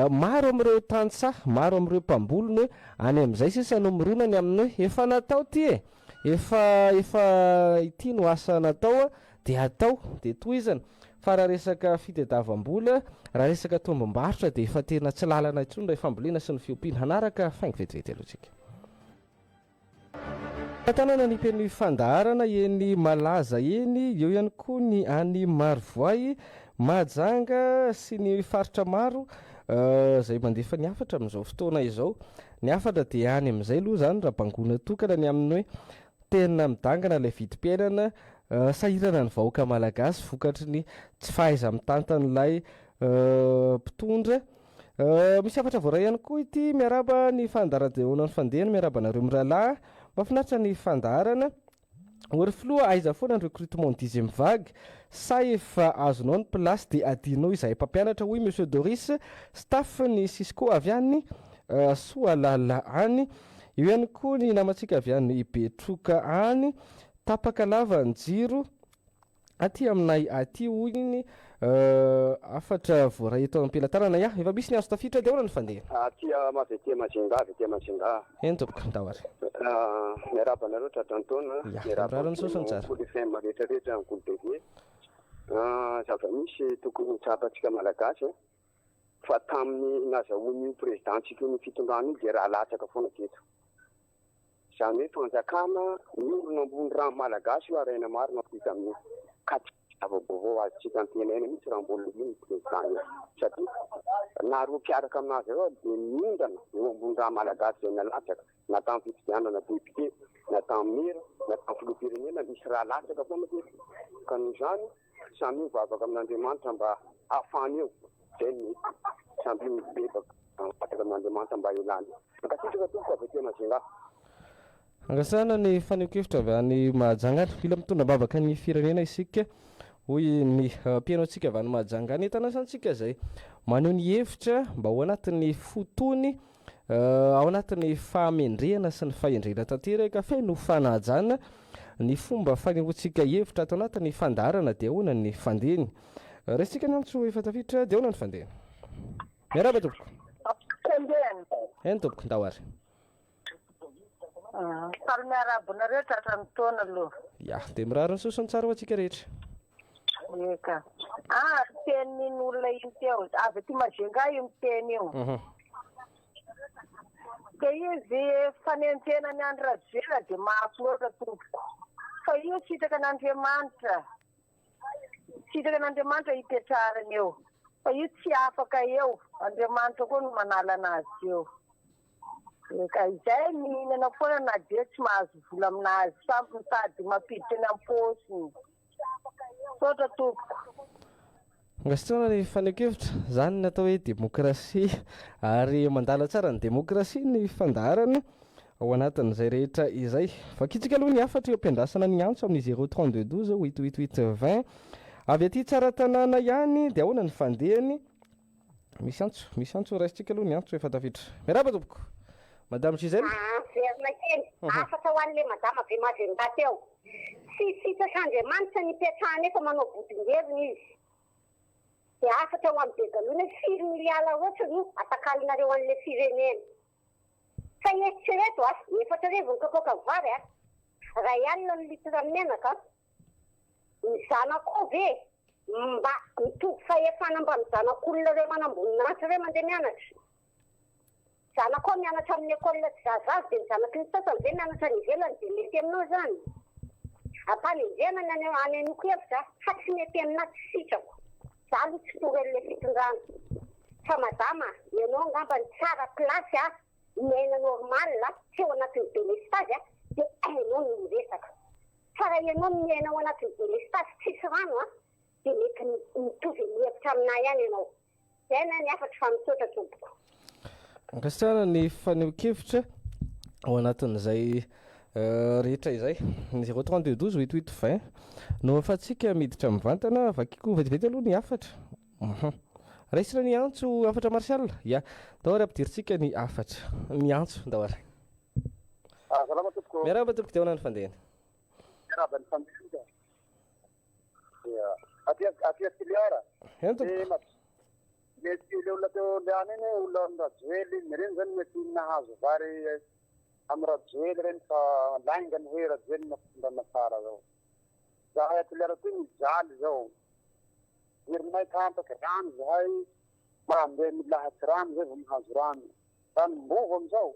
Maro amin'ireo tantsaha, maro amin'ireo mpamboly no hoe any amin'izay sisa no mirona ny amin'ny hoe efa natao ity e! Efa efa ity no asa natao dia atao dia tohizana. Fa raha resaka fitadiavam-bola, raha resaka tombom-barotra dia efa tena tsy lalana intsony ilay fambolena sy ny fiompiana. Hanaraka faingo vetivety aloha tsika. Tantanana ny mpihaino fandaharana eny Malaza eny, eo ihany koa ny any Marovoay, Mahajanga sy ny faritra maro izay mandefa ny hafatra amin'izao fotoana izao. Ny hafatra dia any amin'izay aloha izany raha bangoina tokana ny amin'ny hoe tena midangana ilay vidim-piainana, sahirana ny vahoaka malagasy vokatry ny tsy fahaiza-mitantan'ilay mpitondra. Misy hafatra voaray ihany koa ity, miarahaba ny fandaharan-deona ny fandehany, miarahaba anareo mirahalahy, mahafinaritra ny fandaharana. O ry filoha aiza foana ny recrutement dixième vague, sa efa azonao ny place dia adinonao izahay mpampianatra hoy Monsieur Doris, staff ny Cisco avy any Soalala any. Eo ihany koa ny namantsika avy any Betroka any, tapaka lava ny jiro. Aty aminay aty hoy ny hafatra voaray eto am-pelatanana. Ya, efa misy ny azo tafiditra dia ahoana ny fandeha? Aty avy aty Majunga, avy aty Majunga. Eny tompoko, ndao ary. Miarahaba anareo tratran'ny taona. Ya, mirary ny soa sy ny tsara. Kolo FM rehetra rehetra, ny Kolo TV. Zava-misy tokony ho tsapantsika Malagasy fa tamin'ny nazahoan'io président-tsika io ny fitondrana io dia rà latsaka foana teto. Izany hoe fanjakana miorina ambony rano malagasy io ary aina marina vita amin'io. Ka tsy zava-baovao azontsika antenaina mihitsy raha mbola io ny président io. Satria na roa mpiaraka aminazy ireo ary dia miondana eo ambony rano malagasy izay nalatsaka na tamin'ny fifidianana député na tamin'ny maire na tamin'ny filoham-pirenena misy rà latsaka foana teto. Ka noho izany samia mivavaka amin'Andriamanitra mba hahafahany eo. Izay no mety. Samia mibebaka mivavaka amin'Andriamanitra mba hialany eo. Mankasitraka tompoko avy aty Majunga. Angasana ny fanehoan-kevitra avy any Mahajanga any. Mila mitondra am-bavaka ny firenena isika, hoy ny mpihaino antsika avy any Mahajanga any. Entana-santsika izay maneho ny hevitra mba ho anatin'ny fo tony, ao anatin'ny fahamendrehana sy ny fahendrena tanteraka, feno fanajana ny fomba fanehoantsika hevitra ato anatin'ny fandaharana dia ahoana ny fandehany. Raisintsika ny antso efa tafiditra dia ahoana ny fandehany. Miarahaba tompoko. Fandehany. Eny tompoko, ndao ary. Faly miarahaba anareo tratran'ny taona aloha. Ya, dia mirary ny soa sy ny tsara ho antsika rehetra. Eka. Ah, tenin'iny olona iny teo, avy aty Majunga io miteny io. Dia izy fanenjehana an'i Andry Rajoelina dia mafy loatra tompoko. Fa io sitraka an'Andriamanitra. Sitraka an'Andriamanitra hipetrahany eo. Fa io tsy afaka eo. Andriamanitra koa no manala anazy eo. Eka, izay mihinana foana na dia tsy mahazo vola aminazy. Samy mitady mampiditra ny am-paosiny. Misaotra tompoko. Ankasitrahana ny fanehoan-kevitra. Izany ny atao hoe demokrasia. Ary mandala tsara ny demokrasia ny fandaharana ao anatin'izay rehetra izay. Vakintsika aloha ny hafatra eo am-piandrasana ny antso amin'ny zéro 32 12 huit huit huit 20. Avy aty Tsaratanàna ihany dia ahoana ny fandehany? Misy antso, misy antso, raisintsika aloha ny antso efa tafiditra. Miarahaba tompoko. Madame Gisèle. Ah, verina kely. Hafatra ho an'ilay madama be Majunga teo. Tsy sitrak'Andriamanitra ny hipetrahana eto manao bodongerona izy. Dia hafatra ho an'i Begalona hoe firy miliara loatra no atakalonareo an'ilay firenena. Fa eritrereto a, 4000 ny kapoaka vary a, 1000 ny litre menaka a. Ny zanakao ve mba mitovy fahefana mba amin'ny zanak'olona ireo manamboninahitra ireo mandeha mianatra? Zanakao mianatra amin'ny école tsy zazazy dia ny zanaky ny sasany ve mianatra any ivelany dia mety aminao izany? Ampanenjehana ny any anoko hevitra fa tsy mety aminà tsy sitrako. Za aloha tsy pour an'ilay fitondrana. Fa madama ianao angamba ny tsara place a, miaina normal tsy ao anatin'ny delestazy a, dia hainao ny miresaka. Fa raha ianao no miaina ao anatin'ny delestazy tsisy rano a, dia mety mitovy amin'ny hevitra aminà ihany ianao. Zay na ny hafatro fa misaotra tompoko. Ankasitrahana ny fanehoan-kevitra ao anatin'izay rehetra izay. Ny 0 32 12 8 8 20 no ahafahantsika miditra mivantana. Vakiko vetivety aloha ny hafatra. Uhum. Raisina ny antso hafatra Martial? Ya. Ndao ary ampidirintsika ny hafatra. Ny antso, ndao ary. Ah, salama tompoko. Miarahaba tompoko, dia ahoana ny fandehany? Miarahaba ny fandehany. Aty aty Toliara. Eny tompoko. Mety le olona teo Liana iny olona am Rajoely iny, ireny zany mety nahazo vary am Rajoely reny fa lainga ny hoe Rajoely no fitondrana tsara zao. Zahay a Toliara aty mijaly zao. Jironay tampaky, rano zahay mandeha milahatsy rano zay vao mahazo rano. Ranom-bovo amizao.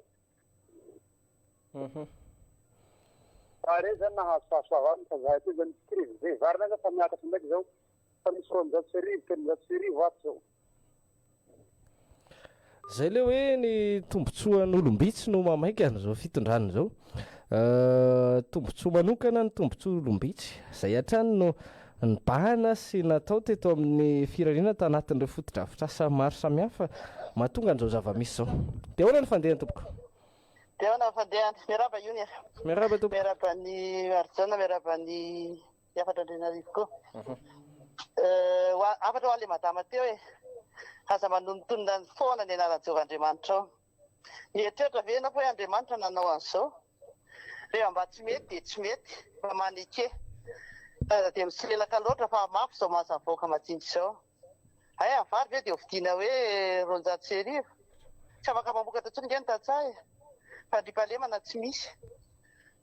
Fa reny zany nahazo fahasoavana fa zahay aty zany crise. Vary nay zao fa miakatra ndraiky zao. Fa misy 1200, 1300 ato zao. Zay le hoe ny tombotsoan'olom-bitsy no mamaika an'izao fitondrana izao. Tombotsoa manokana ny tombotsoan'olom-bitsy. Zay hatrany no nibahana sy natao teto amin'ny firenena tanatin'ireo fotodrafitrasa maro samihafa mahatonga an'izao zava-misy izao. Dia ahoana ny fandehany tompoko? Dia ahoana ny fandehany? Miarahaba Iony e. Miarahaba tompoko. Miarahaba an'i Harijaona, miarahaba an'i Hafatra Andrianarivo koa. Hafatra ho an'ilay madama teo e. Aza manonontonona foana ny anaran'i Jehovah Andriamanitrao. Mieritreritra ve ianao fa hoe Andriamanitra nanao an'izao? Rehefa mba tsy mety dia tsy mety, fa maneke. Aza dia misolelaka loatra fa mafy izao maha vahoaka majinika izao. Hay ny vary ve dia hovidiana hoe 1200? Tsy afaka mamokatra intsony ange ny tantsaha e! Fandriampahalemana tsy misy.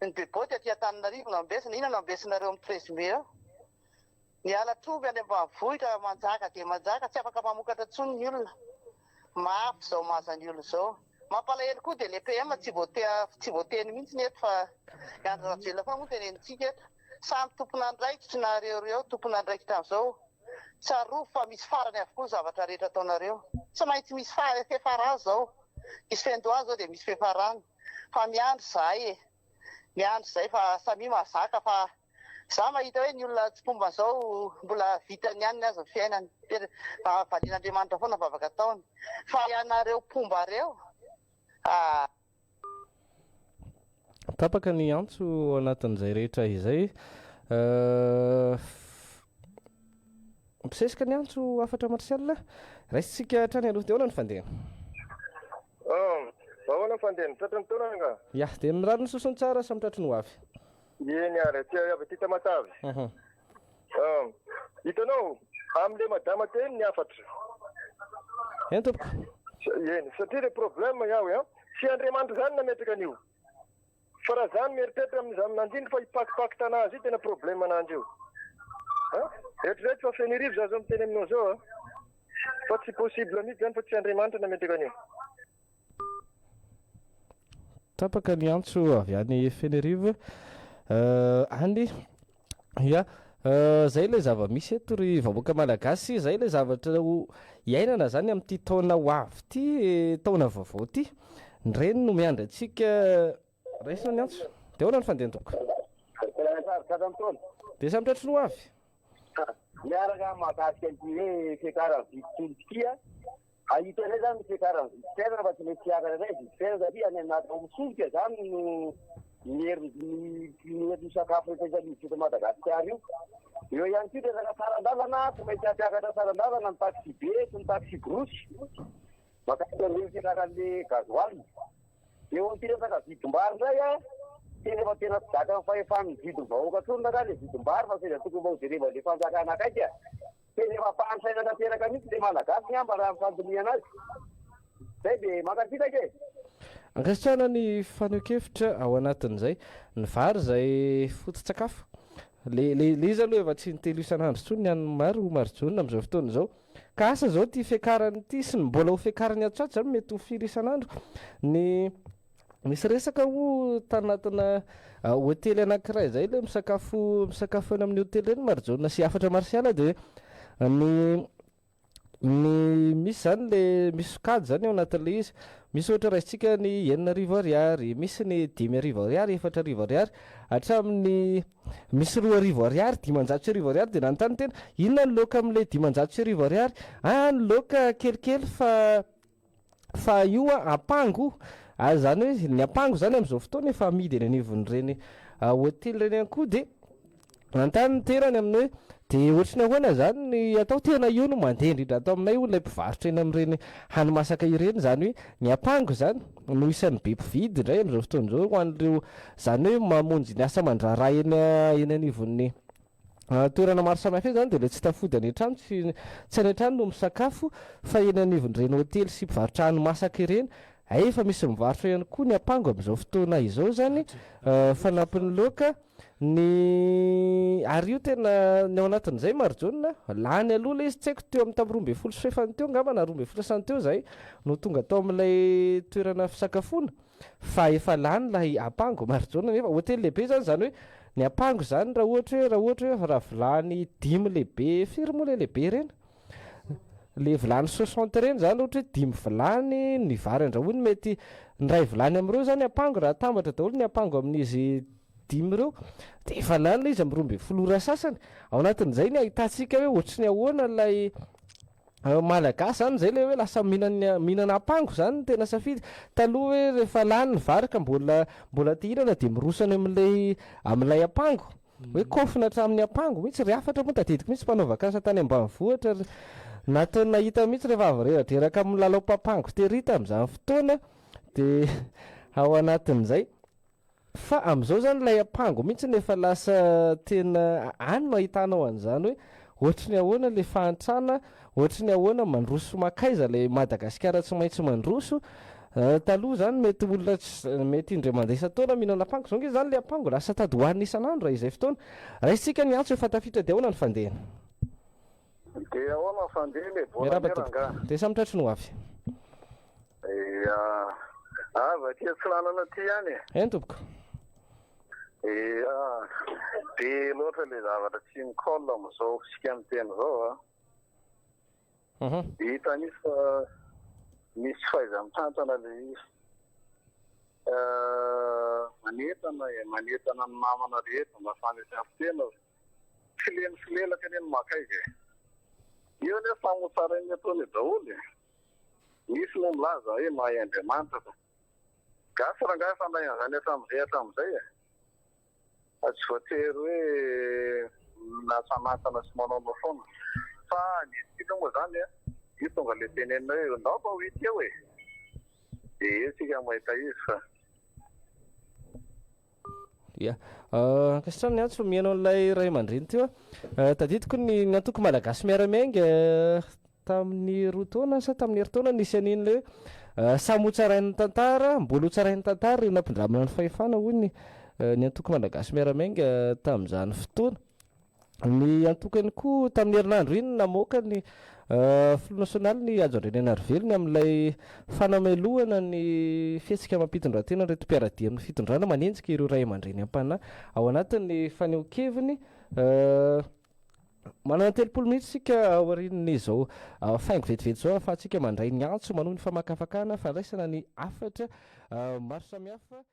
Ny beboty aty Antananarivo no ambesina, inona no ambesinareo amin'ny treize mai eo? Ny halatr'omby any ambanivohitra manjaka dia manjaka, tsy afaka mamokatra intsony ny olona. Mafy izao mahaza ny olona izao. Mampalahelo koa dia le PM tsy voate tsy voateny mihitsy eto fa i Andry Rajoelina foana moa tenenintsika eto. Samy tompon'andraikitra nareo ireo tompon'andraikitra amin'izao. Tsarovy fa misy farany avokoa ny zavatra rehetra ataonareo. Tsy maintsy misy fiafarany izao. Misy fiandohany izao dia misy fiafarany. Fa miandry izahay e. Miandry izahay fa samia mahazaka fa za mahita hoe ny olona tsy mpomba an'izao mbola vitany ihany ny azy ny fiainany. Valian'Andriamanitra foana ny vavaka ataony. Fa ianareo mpomba reo ah. Tapaka ny antso ao anatin'izay rehetra izay. Misesika ny antso hafatra Martial. Raisintsika hatrany aloha. Dia ahoana ny fandehany? Ahoana ny fandehany? Tratran'ny taona angaha? Ya, dia mirary ny sosony tsara samy tratry ny ho avy. Eny ary, aty avy aty Tamatave. Hitanao, amin'ilay madama teo iny ny hafatra. Eny tompoko. Eny, satria le problème iaho e, tsy Andriamanitra izany nametraka an'io. Fa raha zany mieritreritra amin'izany nandrindra fa hipakipaky tanà io tena problème ananjy io. An? Eritrereto fa Fenerivo za zao miteny aminao zao an. Fa tsy possible mihitsy zany fa tsy Andriamanitra nametraka an'io. Tapaka ny antso avy any Fenerivo any. Ya, zay ilay zava-misy eto ry vahoaka malagasy, zay ilay zavatra ho iainana zany amin'ity taona ho avy ity, taona vaovao ity. Ny reny no miandry antsika. Raisina ny antso. Dia ahoana ny fandehany tompoko? Dia samy tratry ny ho avy. Miaraka mahakasika an'ity hoe fiakaran'ny vidin-tsolika ity a. Hahita indray zany ny fiakaran'ny vidim-piainana fa tsy mety hiakatra indray ny vidim-piainana satria any anaty ao amin'ny solika zany no miery ny sakafo rehetra isan'izy eto Madagasikara io. Eo ihany koa resaka saran-dalana, tsy maintsy hampiakatra saran-dalana ny taxi-be sy ny taxi-brousse mahakasika an'ireo fiakaran'ny gasoil. Eo amin'ity resaka vidim-bary indray a, tena efa tena tsy zakan'ny fahefan'ny vidin'ny vahoaka intsony rangahy ilay vidim-bary fa seza tokony mba hojerevan'ilay fanjakana akaiky a. Tena efa fahantraina tanteraka mihitsy le Malagasy ngamba raha ny fandinihana azy. Zay de mankasitraka e! Ankasitrahana ny fanehoan-kevitra ao anatin'izay. Ny vary izay foto-tsakafo. Le le le izy aloha efa tsy intelo isan'andro intsony ny an'ny maro Marijaona amin'izao fotoana izao. Ka asa izao ity fiakarany ity sy ny mbola ho fiakarany ato sy ato izany mety ho firy isan'andro. Ny Nisy resaka moa tanatina hotely anankiray izay ilay misakafo misakafo eny amin'ny hotely ireny Marijaona sy Hafatra Martial dia ny ny misy izany le misy sokajy izany ao anatin'ilay izy. Misy ohatra raisintsika ny 6000 ariary, misy ny 5000 ariary, 4000 ariary, hatramin'ny misy 2000 ariary, 1500 ariary dia nanontany tena inona ny laoka amin'ilay 1500 ariary? Ah ny laoka kelikely fa Fa io ampango, ary izany hoe ny ampango izany amin'izao fotoana efa amidy eny anivon'ireny hotely ireny ihany koa dia nanontany ny tenany amin'ny hoe dia ohatry ny ahoana izany ny atao, tena io no mandeha indrindra ato aminay hoy ilay mpivarotra eny amin'ireny hani-masaka ireny, izany hoe ny ampango izany no isan'ny be mpividy indray amin'izao fotoana izao ho an'ireo izany hoe mamonjy ny asa aman-draharaha eny eny anivon'ny. toerana maro samihafa eny izany dia ilay tsy tafody any an-trano, tsy tsy any an-trano no misakafo fa eny anivon'ireny hotely sy mpivarotra hani-masaka ireny. Hay efa misy mivarotra ihany koa ny apango amin'izao fotoana izao izany, fanampin'ny laoka. Ny ary io tena ny ao anatin'izay Marijaona, lany aloha ilay izy tsy haiko teo amin'ny tamin'ny 12 sy fahefany teo angamba na 12 sasany teo izahay no tonga tao amin'ilay toerana fisakafoana fa efa lany ilay apango Marijaona nefa hotely lehibe izany, izany hoe ny apango izany raha ohatra hoe raha ohatra hoe raha vilany dimy lehibe firy moa ilay lehibe ireny? Le vilany soixante ireny izany ohatra hoe dimy vilany ny vary andrahoiny mety ny iray vilany amin'ireo izany apango raha atambatra daholo ny apango amin'izy dimy ireo dia efa lany ilay izy amin'ny 12 ora sasany. Ao anatin'izay ny ahitantsika hoe ohatry ny ahoana ilay Malagasy izany izay ilay hoe lasa mihinana mihinana apango izany no tena safidy. Taloha hoe rehefa lany ny vary ka mbola mbola te hihinana dia miroso any amin'ilay amin'ilay apango. Hoe kofona hatramin'ny ampango mihitsy ry hafatra moa tadidiko mihitsy mpanao vacances tany ambanivohitra ry nataony nahita mihitsy rehefa avy reradreraka amin'ny lalao papango tery tamin'izany fotoana dia ao anatin'izay fa amin'izao izany ilay ampango mihitsy no efa lasa tena any no ahitanao an'izany hoe ohatry ny ahoana ilay fahantrana Ohatry ny ahoana mandroso makaiza ilay Madagasikara tsy maintsy mandroso Taloha izany mety olona tsy mety indray mandeha isan-taona mihinana apango izao nge izany ilay apango lasa tady hohanina isan'andro raha izay fotoana. Raisintsika ny antso efa tafiditra dia ahoana ny fandehany? Dia ahoana ny fandehany e? Bonne Miarahaba année tompoko. rangaha. Dia samy tratry ny ho avy. Ia, avy aty Atsinanana aty ihany e. Eny tompoko. Ia, be loatra ilay zavatra tsy mi-colle amin'izao isika miteny izao a. Hita mihitsy fa misy tsy fahaiza-mitantana ilay izy. Manentana e, manentana ny namana rehetra mba samy hiaro tena. Fileny filelaka anie no maka aiza e. Io anie samy ho tsarain'ny ataony daholo e. Misy moa milaza hoe mahay Andriamanitra fa gasy rangahy efa nahay an'izany hatramin'izay hatramin'izay e. Fa tsy voatery hoe milatsalantsana sy manaonao foana. Fa ny antsika moa izany an, io tonga ilay tenenina hoe ndao mba ho hita eo e! Dia eo tsika mahita izy fa. Ya. Ankasitrahana ny antso mihaino an'ilay ray aman-dreny teo aho. Tadidiko ny ny antoko Malagasy Miara-Miainga Tamin'ny roa taona sa tamin'ny herintaona nisy an'iny ilay hoe samy ho tsarain'ny tantara, mbola ho tsarain'ny tantara ireo nampindramina ny fahefana hoy ny ny antoko Malagasy Miara-Miainga tamin'izany fotoana. Ny antoko ihany koa tamin'ny herinandro iny namoaka ny filoha nasionaly ny Hajo Andrianainarivelo ny amin'ilay fanamelohana ny fihetsika amam-pitondran-tena ireto mpiara-dia amin'ny fitondrana manenjika ireo ray aman-dreny am-panahy ao anatin'ny fanehoan-keviny. Manana 30 minitra isika aorian'izao faingo vetivety izao ahafahantsika mandray ny antso, manohy ny famakafakana, fandraisana ny hafatra maro samihafa.